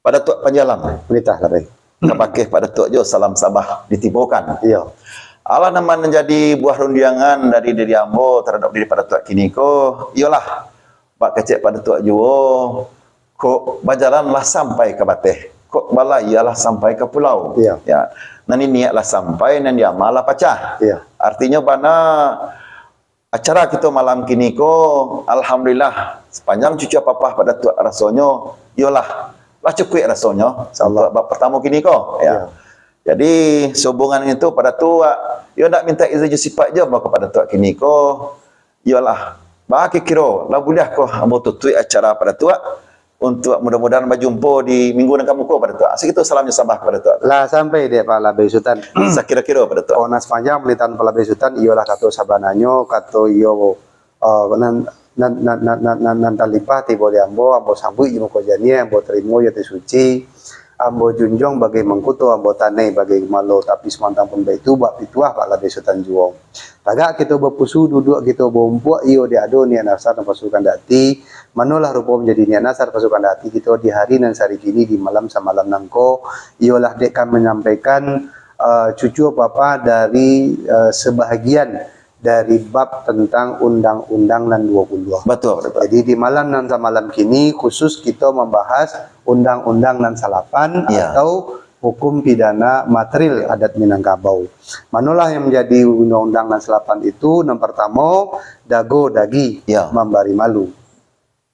Pak Datuak Panjalan. Nitahlah, baik. Ka bakeh Pak Datuak jo salam sabah ditibokan. Iyo. Alah nan manjadi buah rundiangan dari diri ambo taradok diri Pak Datuak kini ko, iyolah, bak kecek Pak Datuak juo, kok bajalan lah sampai ka bateh, kok balayia lah sampai ka pulau. Iyo. Ya. Nan diniaik lah sampai, nan diama lah pacah. Iyo. Artinyo bana, acara kito malam kini ko, alhamdulillah, sapanjang cucua papah Pak Datuak rasonyo, iyolah, lah cukuik rasonyo, insyaallah, untuak bab partamo kini ko. Ya. Iyo. Jadi, sahubungan itu Pak Datuak, iyo ndak mintak izin jo sifat jo ambo ka Pak Datuak kini ko, iyolah, bakiro-kiro lah buliah ko ambo tutuik acara Pak Datuak, untuak mudah-mudahan bajumpo di minggu nan ka muko Pak Datuak. Sakitu salam jo sabah ka Pak Datuak. Lah sampai dek Pak Labai Sutan. Sakiro-kiro Pak Datuak. Oh, nan sapanjang panitahan Pak Labai Sutan, iyolah kato sabananyo, kato iyo, eh, nan, nan, nan talipah tibo di ambo, ambo sambuik jo muko janiah, ambo tarimo jo ati suci, ambo junjuang bagai mangkuto, ambo tanai bagai gumalo, tapi samantang pun baitu, bak pituah Pak Labai Sutan juo. Tagak kito bapusu, duduak kito baumpuak, iyo dek ado niat nasar nan pasukan di ati. Manolah rupo manjadi niat nasar pasukan di ati kito di hari nan sahari kini, di malam samalam nangko, iyolah dek ka manyampaikan, eh, cucua papah dari, eh, sabahagian dari bab tantang undang-undang nan duo puluah. Batua, batua. Jadi, di malam nan samalam kini, khusus kito mambahas undang-undang nan salapan, ya, atau hukum pidana materil adat Minangkabau. Manolah yang manjadi undang-undang nan salapan itu? Nan partamo, dago dagi, ya, mambari malu.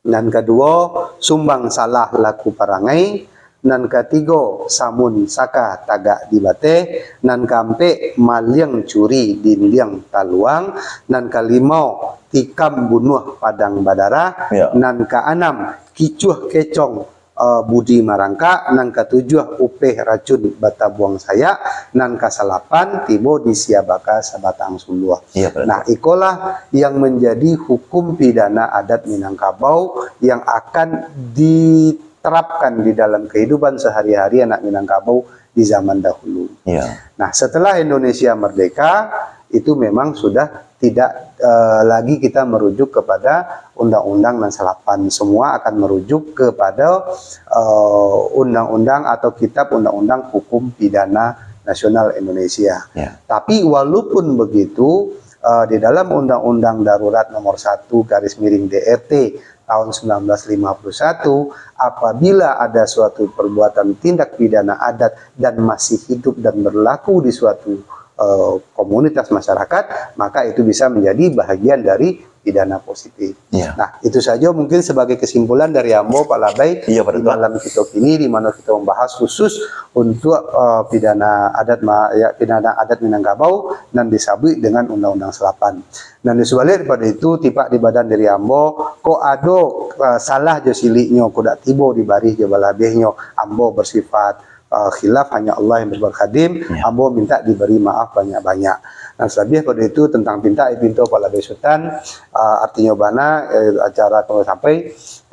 Nan kaduo, sumbang salah laku parangai. Nan katigo, samun saka tagak di bateh. Nan kaampek, maliang curi dindiang taluang. Nan kalimo, tikam bunuah padang badarah. Ya. Nan kaanam, kicuah kecong, eh, budi marangkak. Nan katujuah, upeh racun batabuang sayak. Nan kasalapan, tibo di sia baka sabatang suluah. Iya, betul. Nah, ikolah yang menjadi hukum pidana adat Minangkabau yang akan diterapkan di dalam kehidupan sehari-hari anak Minangkabau di zaman dahulu. Iya. Nah, setelah Indonesia merdeka, itu memang sudah tidak, eh, lagi kita merujuk kepada undang-undang nan salapan. Semua akan merujuk kepada, eh, undang-undang atau kitab undang-undang hukum pidana nasional Indonesia. Ya. Tapi walaupun begitu, eh, di dalam Undang-Undang Darurat Nomor Satu Garis Miring D R T tahun sembilan belas lima puluh satu, apabila ada suatu perbuatan tindak pidana adat dan masih hidup dan berlaku di suatu, eh, komunitas masyarakat, maka itu bisa menjadi bahagian dari pidana positif. Iya. Nah, itu saja mungkin sebagai kesimpulan dari ambo, Pak Labai, iya, Pak Ketua, di malam kito kini, di mana kita membahas khusus untuk, eh, pidana adat ma-, ya, pidana adat Minangkabau nan disabuik dengan Undang-Undang Salapan. Nan di subalik daripada itu, tipak di badan diri ambo, kok ado, eh, salah jo siliknyo, kok dak tibo di barih jo balabehnyo, ambo bersifat, eh, khilaf, hanya Allah yang berbuat khadim, ya, ambo minta diberi maaf banyak-banyak. Nan salabiah pada itu, tentang pintak ipinto Pak Labai Sutan, eh, artinyo bana, eh, acara kami sampai,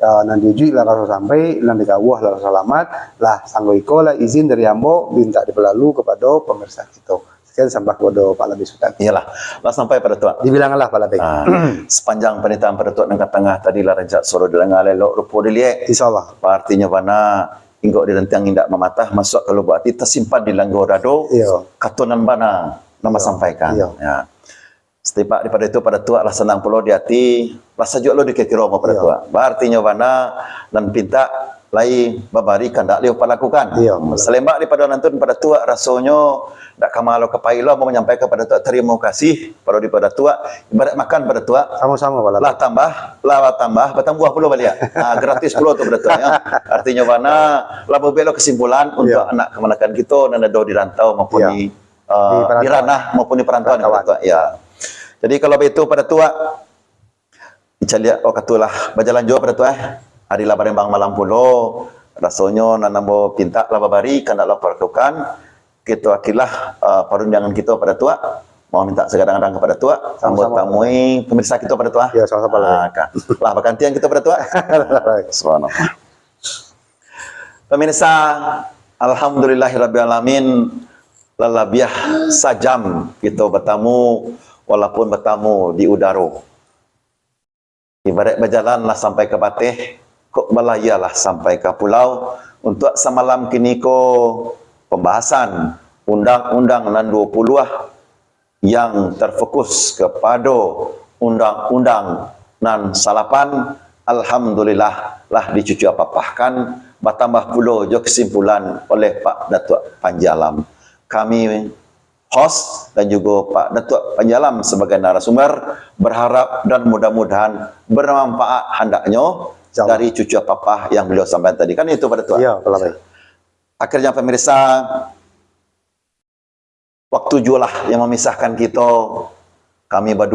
eh, nan diujuik lah raso sampai, nan digawuah lah raso salamat, lah sanggo iko lah izin dari ambo minta dipalalu kepada pemirsa kito. Sekian sambah kepada Pak Labai Sutan. Iyalah, lah sampai Pak Datuak. Dibilang lah Pak Labai. Ah, sepanjang panitahan Pak Datuak nan ka tangah tadi lah rancak suaro dilanga, elok rupo diliek. Insyaallah. Artinyo bana, inggok di rantiang indak mamatah, masuak ka lubuk ati, tasimpan di langgo dado. Iya. Kato nan bana, nan, iya, basampaikan. Iya. Ya. Satipak daripada itu, Pak Datuak lah sanang pulo di ati, lah sajuak lo dikiro-kiro ambo, Pak, iya, Datuak. Ba artinyo bana, nan pintak lai babari, kandak lai palakukan. Iya, hmm, betul. Salembak daripada nantun, Pak Datuak, rasonyo dak ka malo ka pai lo ambo manyampaikan, Pak Datuak, tarimo kasih pado di Pak Datuak, ibarat makan, Pak Datuak. Sama-sama, Pak Datuak. Lah tambah, lah tambah, batambuah pulo baliak. Ah, gratis pulo tu, Pak Datuak, ya. Artinyo bana, lah babuek lo kesimpulan, iya, untuk anak kamanakan kito nan ado di rantau maupun, iya, di, eh, di perantauan, di ranah maupun di perantauan, Pak Datuak, ya. Jadi, kalau baitu, Pak Datuak, dicaliak wakatu lah bajalan juo, Pak Datuak, eh. Ari lah barembang malam pulo, rasonyo nan ambo pintak lah babari, kandak lah balakukan. Kito akhilah, uh, parundiangan kito, Pak Datuak. Mau mintak sagadang-gadang ka Pak Datuak, ambo Sama-sama. tamui pemirsa kito, Pak Datuak. Ya, sama-sama lah. Ah, ka. Lah, bagantian kito, Pak Datuak. Subhanallah. Pemirsa, alhamdulillahirabbil alamin, lah labiah sajam kito batamu, walaupun batamu di udaro. Ibarat bajalan lah sampai ka bateh, kok balayia lah sampai ka pulau. Untuak samalam kiniko, pambahasan undang-undang nan duo puluah yang terfokus kapado undang-undang nan salapan, alhamdulillah, lah dicucua papahkan, batambah pulo jo kesimpulan oleh Pak Datuak Panji Alam. Kami, host, dan juga Pak Datuak Panji Alam sebagai narasumber, berharap dan mudah-mudahan bermanfaat handaknyo Insya Allah. dari cucua papah yang beliau sampaikan tadi. Kan itu, Pak Datuak? Ya, Pak Labai. Akhirnya, pemirsa, waktu juo lah yang memisahkan kito. Kami baduo